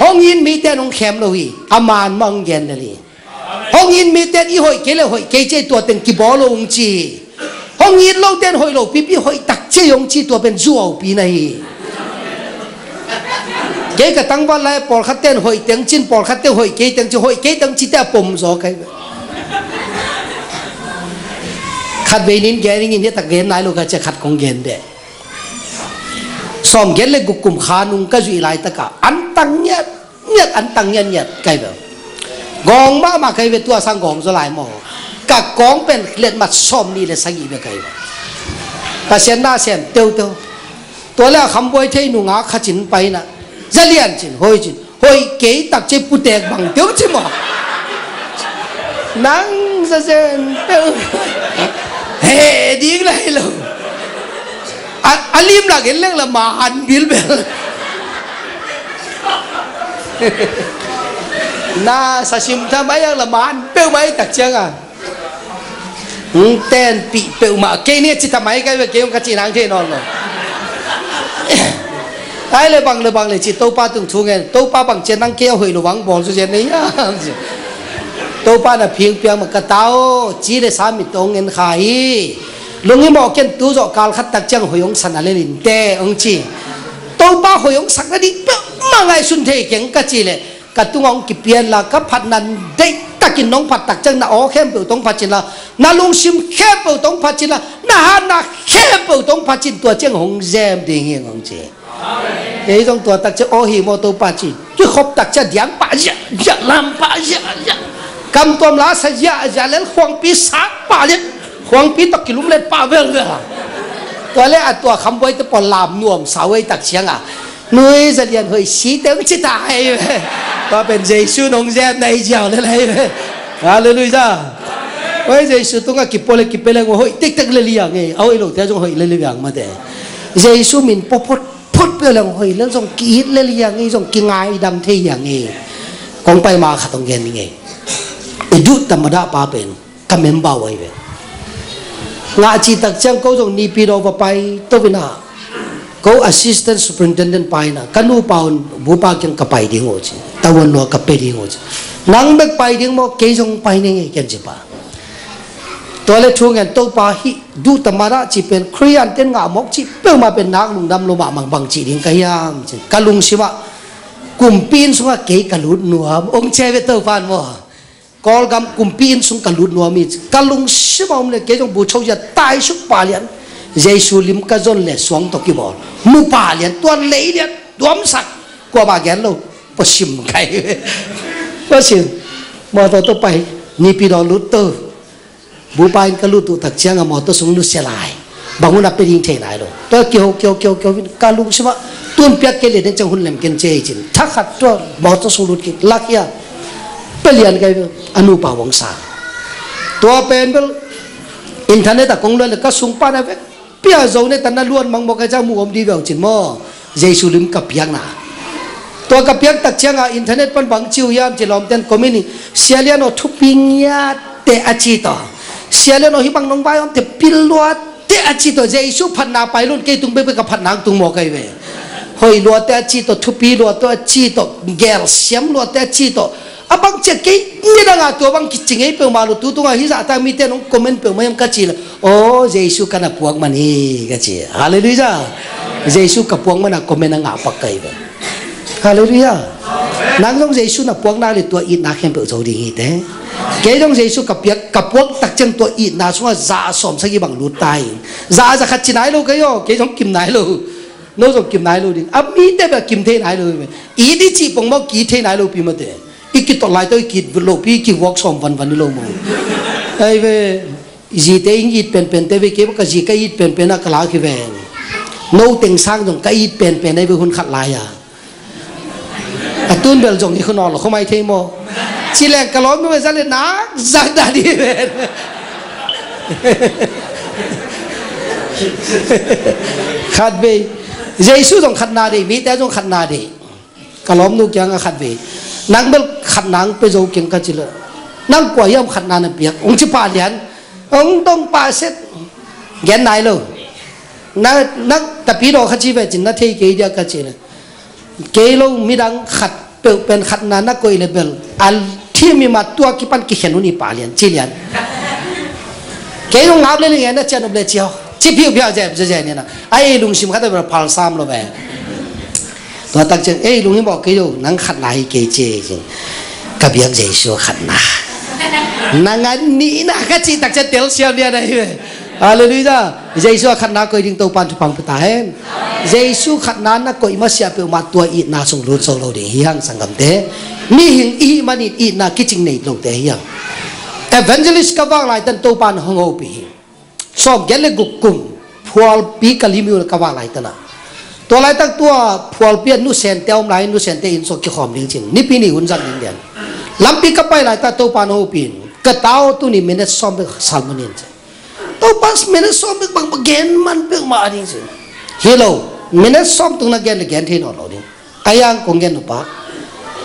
Hong it mite in hong khem lo hi. A man mah hong gen lel hi. Hong it mite in i hoih kei le hoih kei ci ei, tua teng kibawl lo hong ci. Hong it lote in hoih lo pipi, hoih tak ci ei hong ci, tua pen zuaupi na hi. Kei ka tangval lai pawlkhat ten hoih teng cin, pawlkhat ten hoih kei teng cin, hoih kei teng cite a pom zaw kai. Khat vei nin gen ing in, hi tak gen nai lo ka ci a, khat kong gen deh. Sawm gen le guk kum kha nung ka zuih laitak a, an tang ngiat ngiat, an tang ngiat ngiat kai ve. Gawng mahmah kai ve, tua sang gawng zaw lai maw. Ka kawng pen letmat sawm nih le sagih ve kai ve. Pasian na sem teuteu. Tua le a khambuai thei nungak kha cin pai na. Za lian cin, hoi cin. Hoih kei tak ci ei, putek bang teu ci maw. Nang za zen peuh. He ding lai lo. A, a lim lak en leng la man bilbel. Na sa sim tha mai ang la man peuhmah ei tak ciang a. Hong tenpih peuhmah kei ni a ci tha mai kai ve, kei hong ka cih nang thei nawn lo. Ai le bang le bang le ci, Topa tung thu ngen, Topa bang cian nang kei a hoih lo bang bawl zu cian nei hiam ci. Topa na phing piang mah ka ta aw, ci le sa mit tawh hong ngen kha hi. Lung i mawh ken, tu zawh kal khat tak ciang hoih hong sa na lel in teh hong ci. Topa hoih hong sak nading peuhmah ngaihsun thei keng ka cih leh, ka tungah hong kipian la, ka phatna deihtakin nong phat tak ciang na aw khempeuh tawh hong phat cin la, na lungsim khempeuh tawh hong phat cin la, na hatna khempeuh tawh hong phat cin, tua ciang hong zem ding hi hong ci. Kei zong tua tak ciang aw hi maw Topa ci. Kikhop tak ciang diang pah ziahziah, lam pah ziahziah. Kam tuam la sa ziahziah lel, khuangpi sak pah lian. Khuangpi tawh kilum let pah velvel a. Tua le a tua khambuaite pawl lam nuam sa uh ei tak ciang a. Nui za lian hoih si teng ci ta hi ve. Tua pen Jesu nong zem na hi ziau le lai ve. Halleluiah. Hoih Jesu tungah kipua le kipia leng hoih tektek le liang ei. A hoih lote zong hoih le liang mate. Jesu min pua phot phot pia leng hoih le zong ki-it le liang ei, zong kingaidam thei liang ei. Kong pai ma khat hong gen ning ei. I duh tamadah pa pen ka member uh ahi ve. Ngah cih tak ciang ko zong Naypyidaw va pai to in a, ko assistant superintendent pa in a, ka nupa un bupa kiang ka pai ding uh ci, tavuan lua ka pia ding uh ci. Nang bek pai ding maw, kei zong pai ning ei ken ci pa. Tua le thu ngen, Topa hih duh tamadah cih pen Khristian ten ngah mawk cih peuhmah pen nak lungdam lo mahmah bang cih ding ka hiam ci. Ka lungsim ah kumpi inn sungah kei ka lut nuam, hong ci ve Topa in maw. Kawlgam kumpi inn sung ka lut nuam hi ci. Ka lungsim a om le kei zong bu cho zia tai suk pah lian. Jesu lim ka zon le suang tawh kibawl. Mu pah lian, tuan lei lian, duamsak. Kuamah gen lo. Pua sim kai. Pasian, mawtaw tawh pai, Naypyidaw lut to. Bupa in ka lut uh tak ciangah mawtaw sung nusia lai. Bang hun a pia ding thei nai lo. Tua kiho kiho kiho kiho in ka lungsim ah, tun piak kei lian ding ciang hun lem ken ci ei cin. Thakhat tua mawtaw sung lut kik lak hia. Pia lian kai bel a nupa bawngsa. Tua pen bel internet ah kong luan le ka sungpa na vek pia zo ne tan na luan mangmawk a ciang mu om di veu cin maw. Jesu lim ka piakna. Tua ka piak tak ciangah internet pan bang ci uh hiam ci lawmten comment in, Sia Lian aw thupi ngiat teh a ci tawh. Sia Lian aw hih bang nong vai om teh pil luat teh a ci tawh. Jesu phatna pai lun kei tung bekbek ka phatna ang tung maw kai ve. Hoih luat teh a ci tawh, thupi luat teh a ci tawh, gelsiam luat teh a ci tawh. A bang ciah kei midang a tua bang kici ngei peuhmah lo, tu tungah hih zahta mite nong comment peuhmah hiam ka ci le, aw Jesu ka na puak man hi ka ci. Halleluiah. Jesu ka puak man a comment a ngah pak ka hi ve. Halleluiah. Nang zong Jesu na puak nak le tua itna khempeuh zo ding hi te. Kei zong Jesu ka piak ka puak tak ciang tua itna sungah za a sawm sagih bang lut ta hi. Za a za khat ci nai lo kei aw, kei zong kim nai lo. No zong kim nai lo ding. A mite bel kim thei nai lo hi ve. It i cih pongmawk ki thei nai lo pi mate. I kitawh lai tawh i kit lopi i kihuak sawm vanvan i lo maw. Ai ve, zite in it penpen te ve, kei bawh ka zi ka it penpen a ka lak hi ven. No teng sang zong ka it penpen ai ve hun khat lai a. A tun bel zong i khun awl lo khomai thei maw. Ci leng ka lawm nu ve za le nak zak dah di ven. Khat ve. Jesu zong khatna dei, mite zong khatna dei. Ka lawmnu kiangah khat ve, nang bel khatna ang pe zo keng ka ci le, nang kua hiam khatna na piak? Ong ci pah lian, ong dong pah set. Gen nai lo. Na, na tapi daw kha ci ve cin na thei kei dia ka ci le, kei lo midang khat peuh pen khatna na koih le bel a thim i ma tua kipan kikhen un i pah lian ci lian. Kei lo ngap le ling e na cian up le ci haw ci phiuh phiau zep zep zep ni na. A ei lungsim khat a bel phal sam lo ve. Tua tak ciang ei lung hi mawh kei lo, nang khatna hi kei ci ei cin. Ka biak Jesu khatna. Nang a nihna ka cih tak ciang telsiam lian ahi ve. Halleluiah. Jesu a khatna koih ding Topan thupha pia ta hen. Jesu khatna na koih masiah peuhmah tua itna sung lut zo lo ding hi hang sanggamte. Mihing i hih manin itna kicing nei lote hi hang. Evangelist ka vak laitan Topan hong hopih hi. Sawm giat le guk kum phualpi ka lim uh ka vak laitan ah. Tua laitak tua phualpi ah nusente a om lai, nusente inn sung kikhawm ding cin. Nipi ni hun zat ding lian. Lampi ka pai laitak Topa na hopih in, ka ta aw tuni minute sawm bek sal manin cin. Topa minute sawm bek bang gen man peuhmah ding cin. Hi lo, minute sawm tung na gen le gen thei nawn lo ding. A yang kong gen nupa,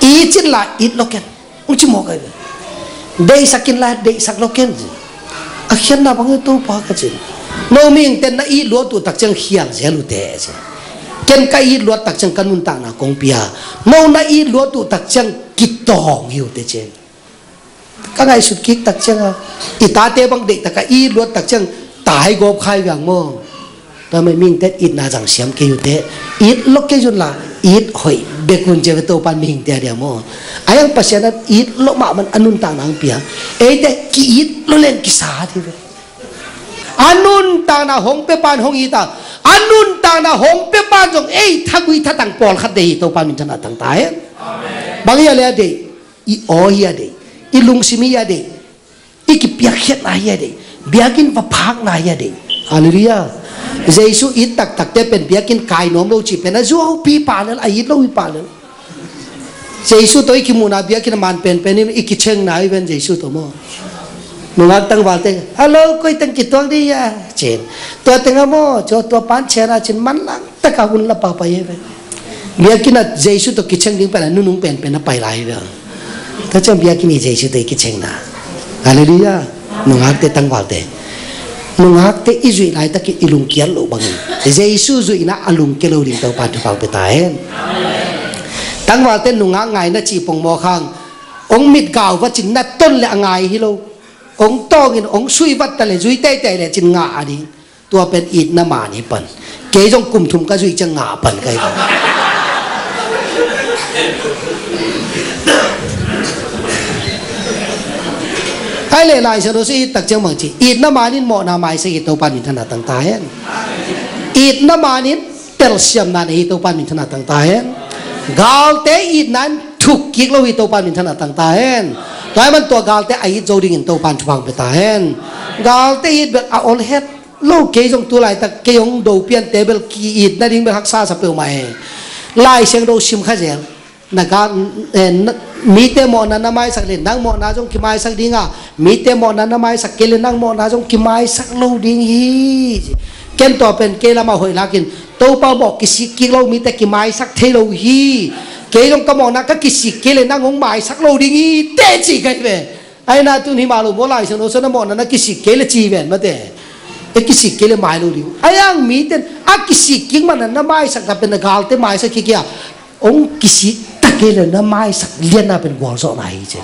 i cin la it lo ken. Ung ci mawk ai ve. Deihsak in la deihsak lo ken ci. A khiatna bang hi Topa ka cin. No mihingten na it luat uh tak ciang khial zel uh te ci. Ken ka it luat tak ciang ka nuntakna kong pia. No na it luat uh tak ciang kitawng hi uh te ci. Ka ngaihsut kik tak ciang a, i tate bang deih tak a it luat tak ciang tai gawp khai viang maw. Tua mah mihingte itna zang siam kei uh te, it lo kei un la, it hoih bek un ci ve Topan mihingte a dia maw. A yang Pasian a it lo mah man a nuntakna ang pia. Eite ki-it lo leng kisa ti ve. A nuntakna hong pia pan hong it a, a nuntakna hong pia pan zong ei thagui thatang pawlkhat deih hi Topan min thana tang ta hen. Bang hi a le a deih, i aw hi a deih, i lungsim hi a deih. I kipiakkhiatna hi a deih. Biakinn va phakna hi a deih. Halleluiah. Jesu it taktakte pen biakinn kai nuam lo cih pen a zuaupi pah lel, a it lo hi pah lel. Jesu tawh i kimuhna biakinn a man penpen in i kicengna hi ven Jesu tawh maw. Nungak tangvalte, "Hallo, koi teng kituak dih hia?" Cin. Tua teng a maw, tua pan ciana cin manlang taka hun la pahpah hi ven. Biakinn ah Jesu tawh kiceng ding pen a nunung penpen a pai lai hi ve. Tua ciang biakinn hi Jesu tawh i kicengna. Halleluiah. Nungakte tangvalte. Nungakte i zuih laitakin i lungkiat loh bangin Jesu zuihna a lungkia lo ding Topa thupha pia ta hen. Tangvalte nungak ngaina cih pongmawk hang hong mit gau vacin na ton le a ngai hi lo. Hong tawngin hong suih vat ta le zui teitei le cin ngah a ding. Tua pen itna man hi pan. Kei zong kum thum ka zuih ciang ngah pan ka hi pan. Ai le Lai Siangtho sung it tak ciang bang ci, itna man in mawhna maisak hi Topa min thana tang ta hen. Itna man in telsiamna nei hi Topa min thana tang ta hen. Galte itna in thuk kik lo hi. Topa minthanna tang ta hen. Tua ahih man tua galte a it zo dingin Topa in thupha pia ta hen. Galte it bel a ol het lo. Kei zong tu laitak kei hong do piante bel ki-it nading bel haksa sa peuhmah e. Lai Siangtho sim kha zel. Na ga, eh, na, mite mawhna na maisak le nang mawhna zong kimaisak ding a, mite mawhna na maisak kei le nang mawhna zong kimaisak lo ding hi. Ken tua pen kei lamah hoih lakin Topa mawh kisik kik lo mite kimaisak thei lo hi. Kei zong ka mawhna ka kisik kei le nang hong maisak lo ding hi teh ci ka hi ve. Ahi na tun hi mah lo maw, Lai Siangtho sung na mawhna na kisik kei le ci ven mate. E kisik kei le mai lo ding. Ahi hang mite in a kisik kik man na na maisak ta pen na galte maisak kik kei a. Hong kisik ta kei le na maisak lianna pen gualzawhna hi ci.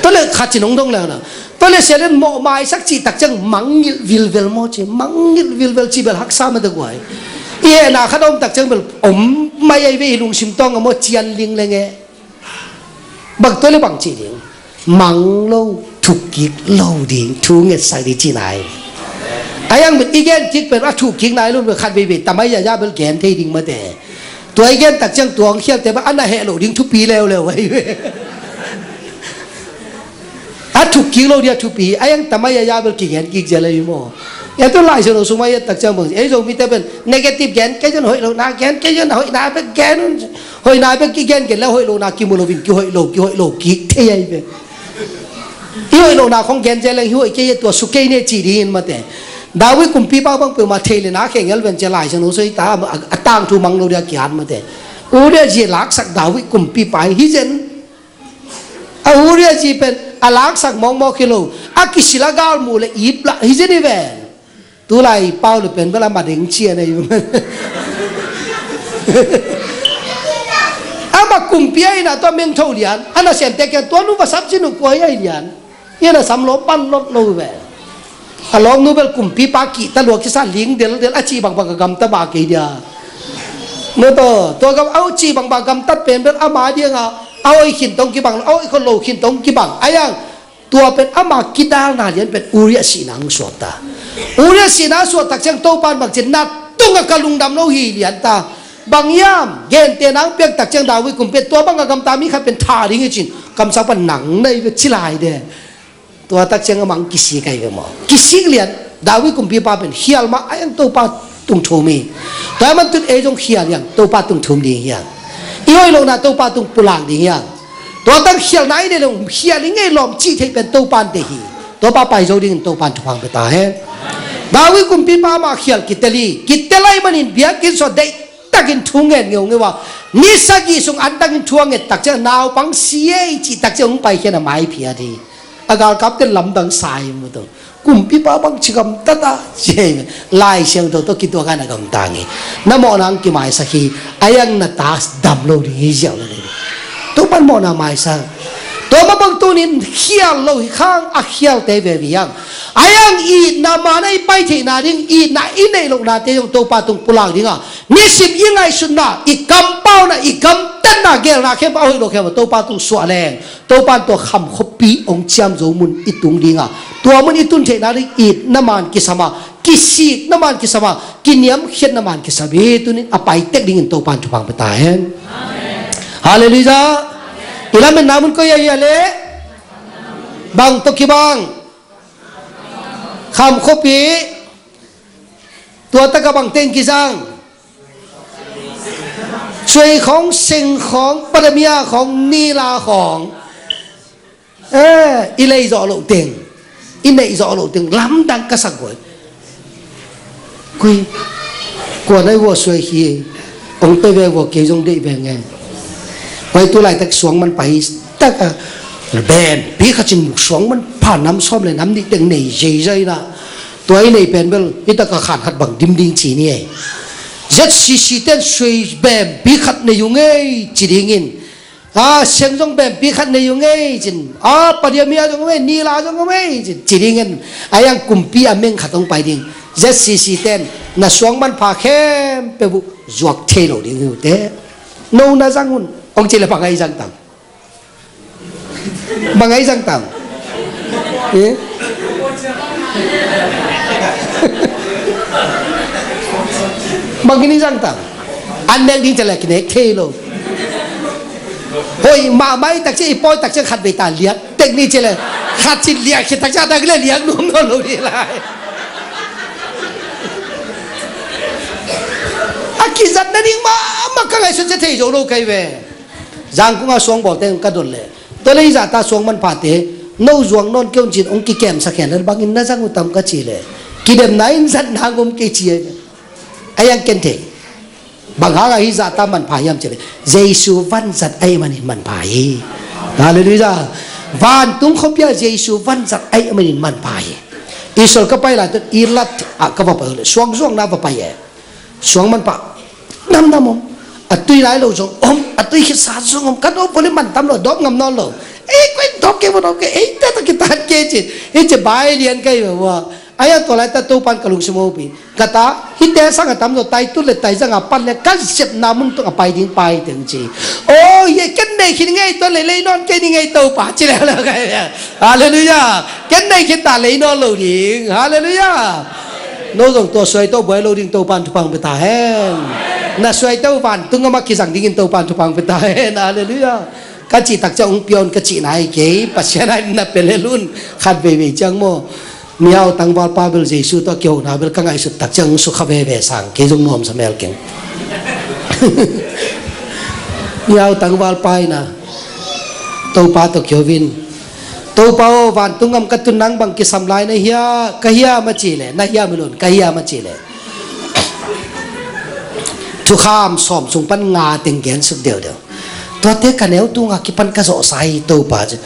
Tua le khat cin hong dong le na. Tua le sia le mawh maisak cih tak ciang mangngilh vilvel maw ci. Mangngilh vilvel ci bel haksa mate guai. I hehna khat a om tak ciang bel om mai ahi ve i lungsim tawng a maw cian ling leng e. Bang tua le bang ci ding. Mang lo, thuk kik lo ding, thu ngetsak ding cihna hi. Ahi hang bel i gen kik pen a thuk kikna hi lo bel khat veivei tamai yaya bel gen thei ding mate. Tua i gen tak ciang tua hong khialte bel a na heh loh ding thupi leuleu ahi ve. A thuk kik lo ding a thupi hi. Ahi hang tamai yaya bel kigen kik zel ahi maw. E tu Lai Siangtho sung mah i et tak ciang bang ci. Ei Zomite pen negative gen kei zen, hoih lohna gen kei zen, hoihna bek gen un. Hoihna bek kigen gen le hoih lohna kimu loin kihoih lo, kihoih lo kik thei ahi ve. I hoih lohna khong gen zel leng hi hoih kei e, tua suk kei ni e ci dingin mate. David kumpipa bang peuhmah thei le na khengel ven ci a Lai Siangtho sung hi ta a, a tangthu mang lo ding a kiat mate. Uriah zi laksak David kumpipa hi zen. A Uriah zi pen a laksak mawkmawk hi lo. A kisil a gal mu le ip lah hi zen hi ven. Tulai pau le pen bel a madeng cian ahi. Ama kumpi ahi na tua mengtho lian. A nasemte kiang tua nu va sap ci nu kua hi ahi lian. Hi a na sam lo pan lot lo ve. A lawmnu bel kumpipa kihta lua kisa ling deldel a cih bangbang a gamta mah kei dia. Maw taw, tua gam a cih bangbang a gamtat pen bel ama dianga a hoih khin tong kibang lo, a hoih khol lo khin tong kibang. Ahi hang tua pen ama kidalna lian pen Uriah sihna hong suak ta. Uriah sihna a suak tak ciang Topa in bang ci, na tungah ka lungdam lo hi lian ta. Bang hiam, gentehna hong piak tak ciang David kumpi tua bang a gamta mi khat pen thah ding hi cin, kamsangpa nang na hi ve ci lai de. Tua tak ciang amah hong kisik ahi ve maw. Kisik lian, David kumpipa pen khial mah ahi hang Topa tung thum hi. Tua ahih man tun ei zong khial hi hang Topa tung thum ding hi hang. I hoih lohna Topa tung pulak ding hi hang. Tua tak khialna i neih le khial i ngei lawm cih theih pen Topa in deih hi. Topa pai zo dingin Topa in thupha pia ta hen. David kumpipa mah khial kitel hi. Kitel ahih manin biakinn sung ah deihtakin thu ngen ngeungeu a, ni sagih sung an dangin thu a nget tak ciang naupang si ei cih tak ciang hong paikhia a maiphiat hi. A galkapte lamdang sa hi maw taw. Kumpipa bang ci gamtat a ci hi. Lai Siangtho tawh kituak a na gamtang hi. Na mawhna hong kimaisak hi. Ahi hang na ta dam lo ding hi ziau lo ding. Topa in mawhna maisak. Tua mah bang tunin khial lo hi khang a khialte veve hi hang. Ahi hang itna man a i pai theihna ding itna i neih lohnate zong Topa tung pulak ding a, nisim i ngaihsutna, i kampauna, i gamtatna, gelna khempeuh a hoih lo khempeuh Topa tung suah leng Topa in tua Kham khuapi hong ciam zo mun i tung ding a, tua mun i tun theihna ding itna man kisam a, kisikna man kisam a, kiniamkhiatna man kisam hi. Tunin a pai tek dingin Topa in thupha pia ta hen. Halleluiah. I lametna mun koi ah hi a leh? Bang tawh kibang? Kham khuapi. Tua tak a bang teng kizang? Suai khawng, seng khawng, padamia khawng, nila khawng. Eh, i lei zawh loh teng, i neih zawh loh teng lamdang ka sak guai. Kui, kua nai vua suai hi, hong pe ve vua kei zong deih ve nge. Pai tu laitak suang manpha hi tak a, bempi khat cin suang manpha nam sawm le nam nih teng nei zeizai na. Tua i nei pen bel hi tak a khan khat bang dim ding ci ni ei. Z C C ten suai bempi khat nei uh ngei ci dingin. A, seng zong bempi khat nei uh ngei cin. A, padamia zong ngei, nila zong ngei cin. Ci dingin, a, hiang kumpi a meng khat hong pai ding. Z C C ten na suang manpha khempeuh uh zuak thei lo ding uh te. No na zang un. Hong ci le bang a i zang tam? Bang a i zang tam? Eh? Bang in i zang tam? An nek ding ci le kinek thei lo. Hoih mahmah i takciang, i pawi takciang khat vei ta liak tek ni ci le, khat cin liak khit takciang a dang le liak nuam nawn lo ding lai. A kizat nading mahmah ka ngaihsut cia thei zo lo kai ve. Zangkung a suang bawlte ka don le, tua le i zahta suang manphate, no zuang nawn kei un cin hong kikemsak hen le bangin na zang uh tam ka ci le, kidemna in zatna ngom kei ci a, a yang ken thei. Bang hanga hih zahta manpha hiam cih leh, Jesu vanzat ahih manin manpha hi. Halleluiah. Vantung khuapi ah Jesu vanzat ahih manin manpha hi. Israel ka pai lai tun Eilat ah ka va pai uh leh suang zuangna va pai e. Suang manpha namnam om. A tui nai lo zong om, a tui khitsa zong om. Ka dawp uh leh man tam lo, dawp ngam nawn lo. Ei, koi dawp kei, va dawp kei, ei, te ta kitan kei ci. Hih ci bai lian ka hi ve ua. Ahi a tua laita Topan ka lungsim a hopih. Ka ta, hihte sang a tamzaw tai tut le tai zanga pan le ka sepna mun tung a pai ding pai teng ci. Oh, hih ken nei khin ngei tua le lei nawn kei ni ngei Topa ci leuleu ka hi. Halleluiah. Ken nei khin ta lei nawn lo ding. Halleluiah. No zong tua suai to buai lo ding Topan thupha hong pia ta hen. Na suai to vantung a ma kizang dingin Topan thupha hong pia ta hen. Halleluiah. Ka cih takciang hong pia un ka cihna hi kei, Pasian a in na pia lel un, khat veivei ciang maw. Miau tangvalpa bel Jesu tawh a kihona bel ka ngaihsut takciang hong sukha veve sang, kei zong nuamsa mel keng. Miau tangvalpa in a, Topa tawh kiho in. Topa aw, vantung gam ka tun nang bang kisam lai na hia, ka hiam a cih leh, na hiam hi lo in, ka hiam a cih leh. Thukham sawm sung pan nga teng gensuk deuhdeuh. Tuate ka neu tunga kipan ka zawhsa hi Topa ci.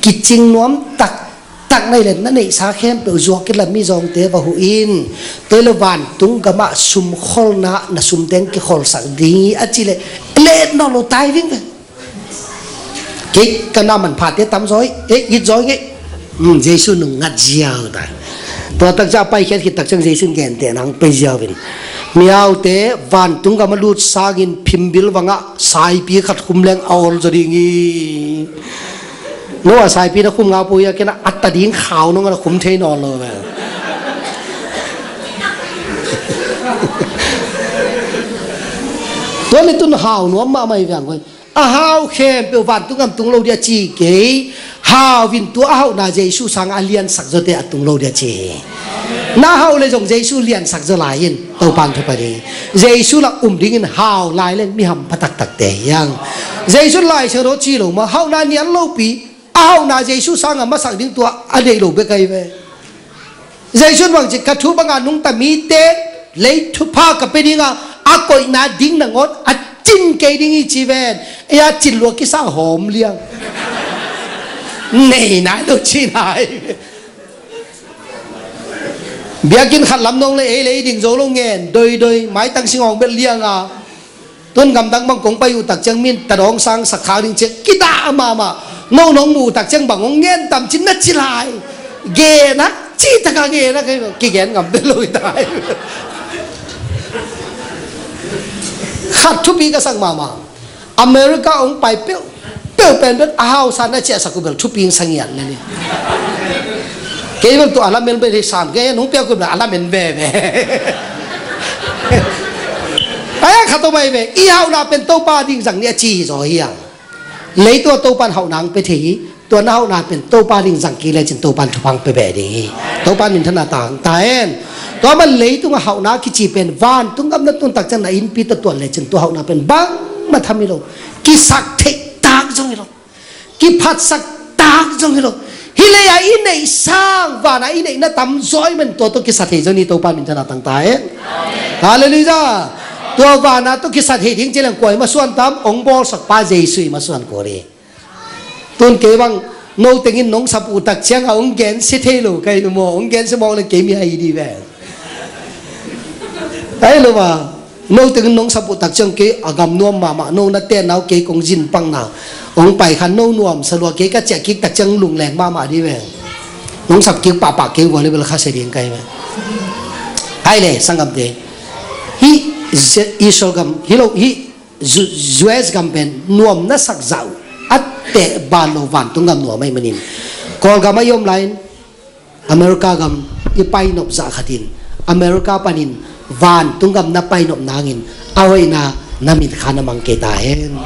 Kicing nuam taktak na hi leh na neihsa khempeuh zuak kei la mizawngte va huh in. Tua hi leh vantung gamah sumkholna na sumteng kikholsak ding hi a cih leh, let nawn lo tai ving ve. Kei ka na manphate tam zaw hi, eh, it zaw hi ngei. Hmm, Jesu nung ngat ziau ta. Tua takciang a paikhiat khit takciang Jesu in gentehna hong pia ziau in. Miaute vantung gam a lut sangin phimbil vangah saipi khat khum leng a ol zaw ding hi. No a saipi na khum ngau pua hi a, ken a ta ding khau nong a na khum thei nawn lo ve. Tua ni tun hau nuam mahmah hi veng koi. A hau khempeuh vantung gam tung lo dia ci kei. Hau in tua a hauhna Jesu sangah a liansak zawte a tung lo dia ci hi. Na hauh leh zong Jesu liansak zaw lai in Topan thupha ding. Jesu lah um dingin hau lai leng mi hampha taktakte hi hang. Jesu Lai Siangtho ci lo mah, hauhna nial lopi, a hauhna Jesu sangah masak ding tua a deih lo bek ahi ve. Jesu in bang ci, ka thu banga nungta mite lei thupha ka pia dinga, a koihna ding nangawn a cin kei ding hi ci ven. Ei a cin lua kisa hawm liang. Nei nai lo ci nai. Biakinn khat lam nong le ei le ei ding zo lo ngen doidoi, maitang singawng bel lianga. Tun gamdang bang kong pai uh takciang min tadawng sang sak khak ding ciang kita mahmah. No nong muh uh takciang bang hong ngen tam cin na ci lai. Gen a, ci taka gen a, kigen ngam bel lo hi tai. Khat thupi ka sak mahmah. America hong pai peuh peuh pen bel a hausa na ciahsak uh bel thupi hong sa ngiat le ni. Kei bel tu a lamen bel hi sam kei nong piak uh bel a lamen veve. Ai a khat to mai ve, i hauhna pen Topa ding zang ni a ci hi zaw hi a. Leitung a Topan hauhna hong pia thei hi. Tua na hauhna pen Topa ding zang kik lecin Topan thupha hong pia beh ding hi. Topan minthanna tang ta hen. Tua man leitung a hauhna kici pen vantung gam na tun takciang na innpi tawh tuan lecin tua hauhna pen bangmah tham hi lo. Kisak theih tak zong hi lo. Kiphatsak tak zong hi lo. Hih lei a i neih sang van a i neihna tam zaw ahih man tua tawh kisa thei zong ni. Topa minthanna tang ta hen. Halleluiah. Tua van a tawh kisa thei ding ci leng kua i masuan tam, hong bawlsakpa Jesu i masuan kul hi. Tun kei bang no tengin nong sap uh takcianga hong gensia thei lo ka hi maw, hong gensia mawk le kei mi hai dih ve. Ai lo a, no tengin nong sap uh takciang kei a gam nuam mahmah, no na tenna uh kei kong zin pangna hong pai kha, no nuamsa lua kei ka ciah kik takciang lungleng mahmah dih ve. Nong sap kik pahpah kei vua le bel khasia ding ka hi ve. Ai le sanggamte, hih Israel gam hi lo, hih U S gam pen nuam na sak zah uh a teh ban lo vantung gam nuam ahih manin, Kawlgam a i om lai-in America gam i painop zah khatin America panin vantung gam na painop nangin a hoihna na mitkha na mang kei ta hen.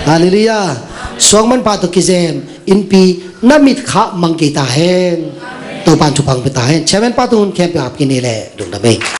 Halleluiah. Suang manpha tawh kizem innpi na mit khah mang kei ta hen. Topa'n thupha hong pia ta hen. Chairman pa tung hun khempeuh ap kik ni leh lungdam ei.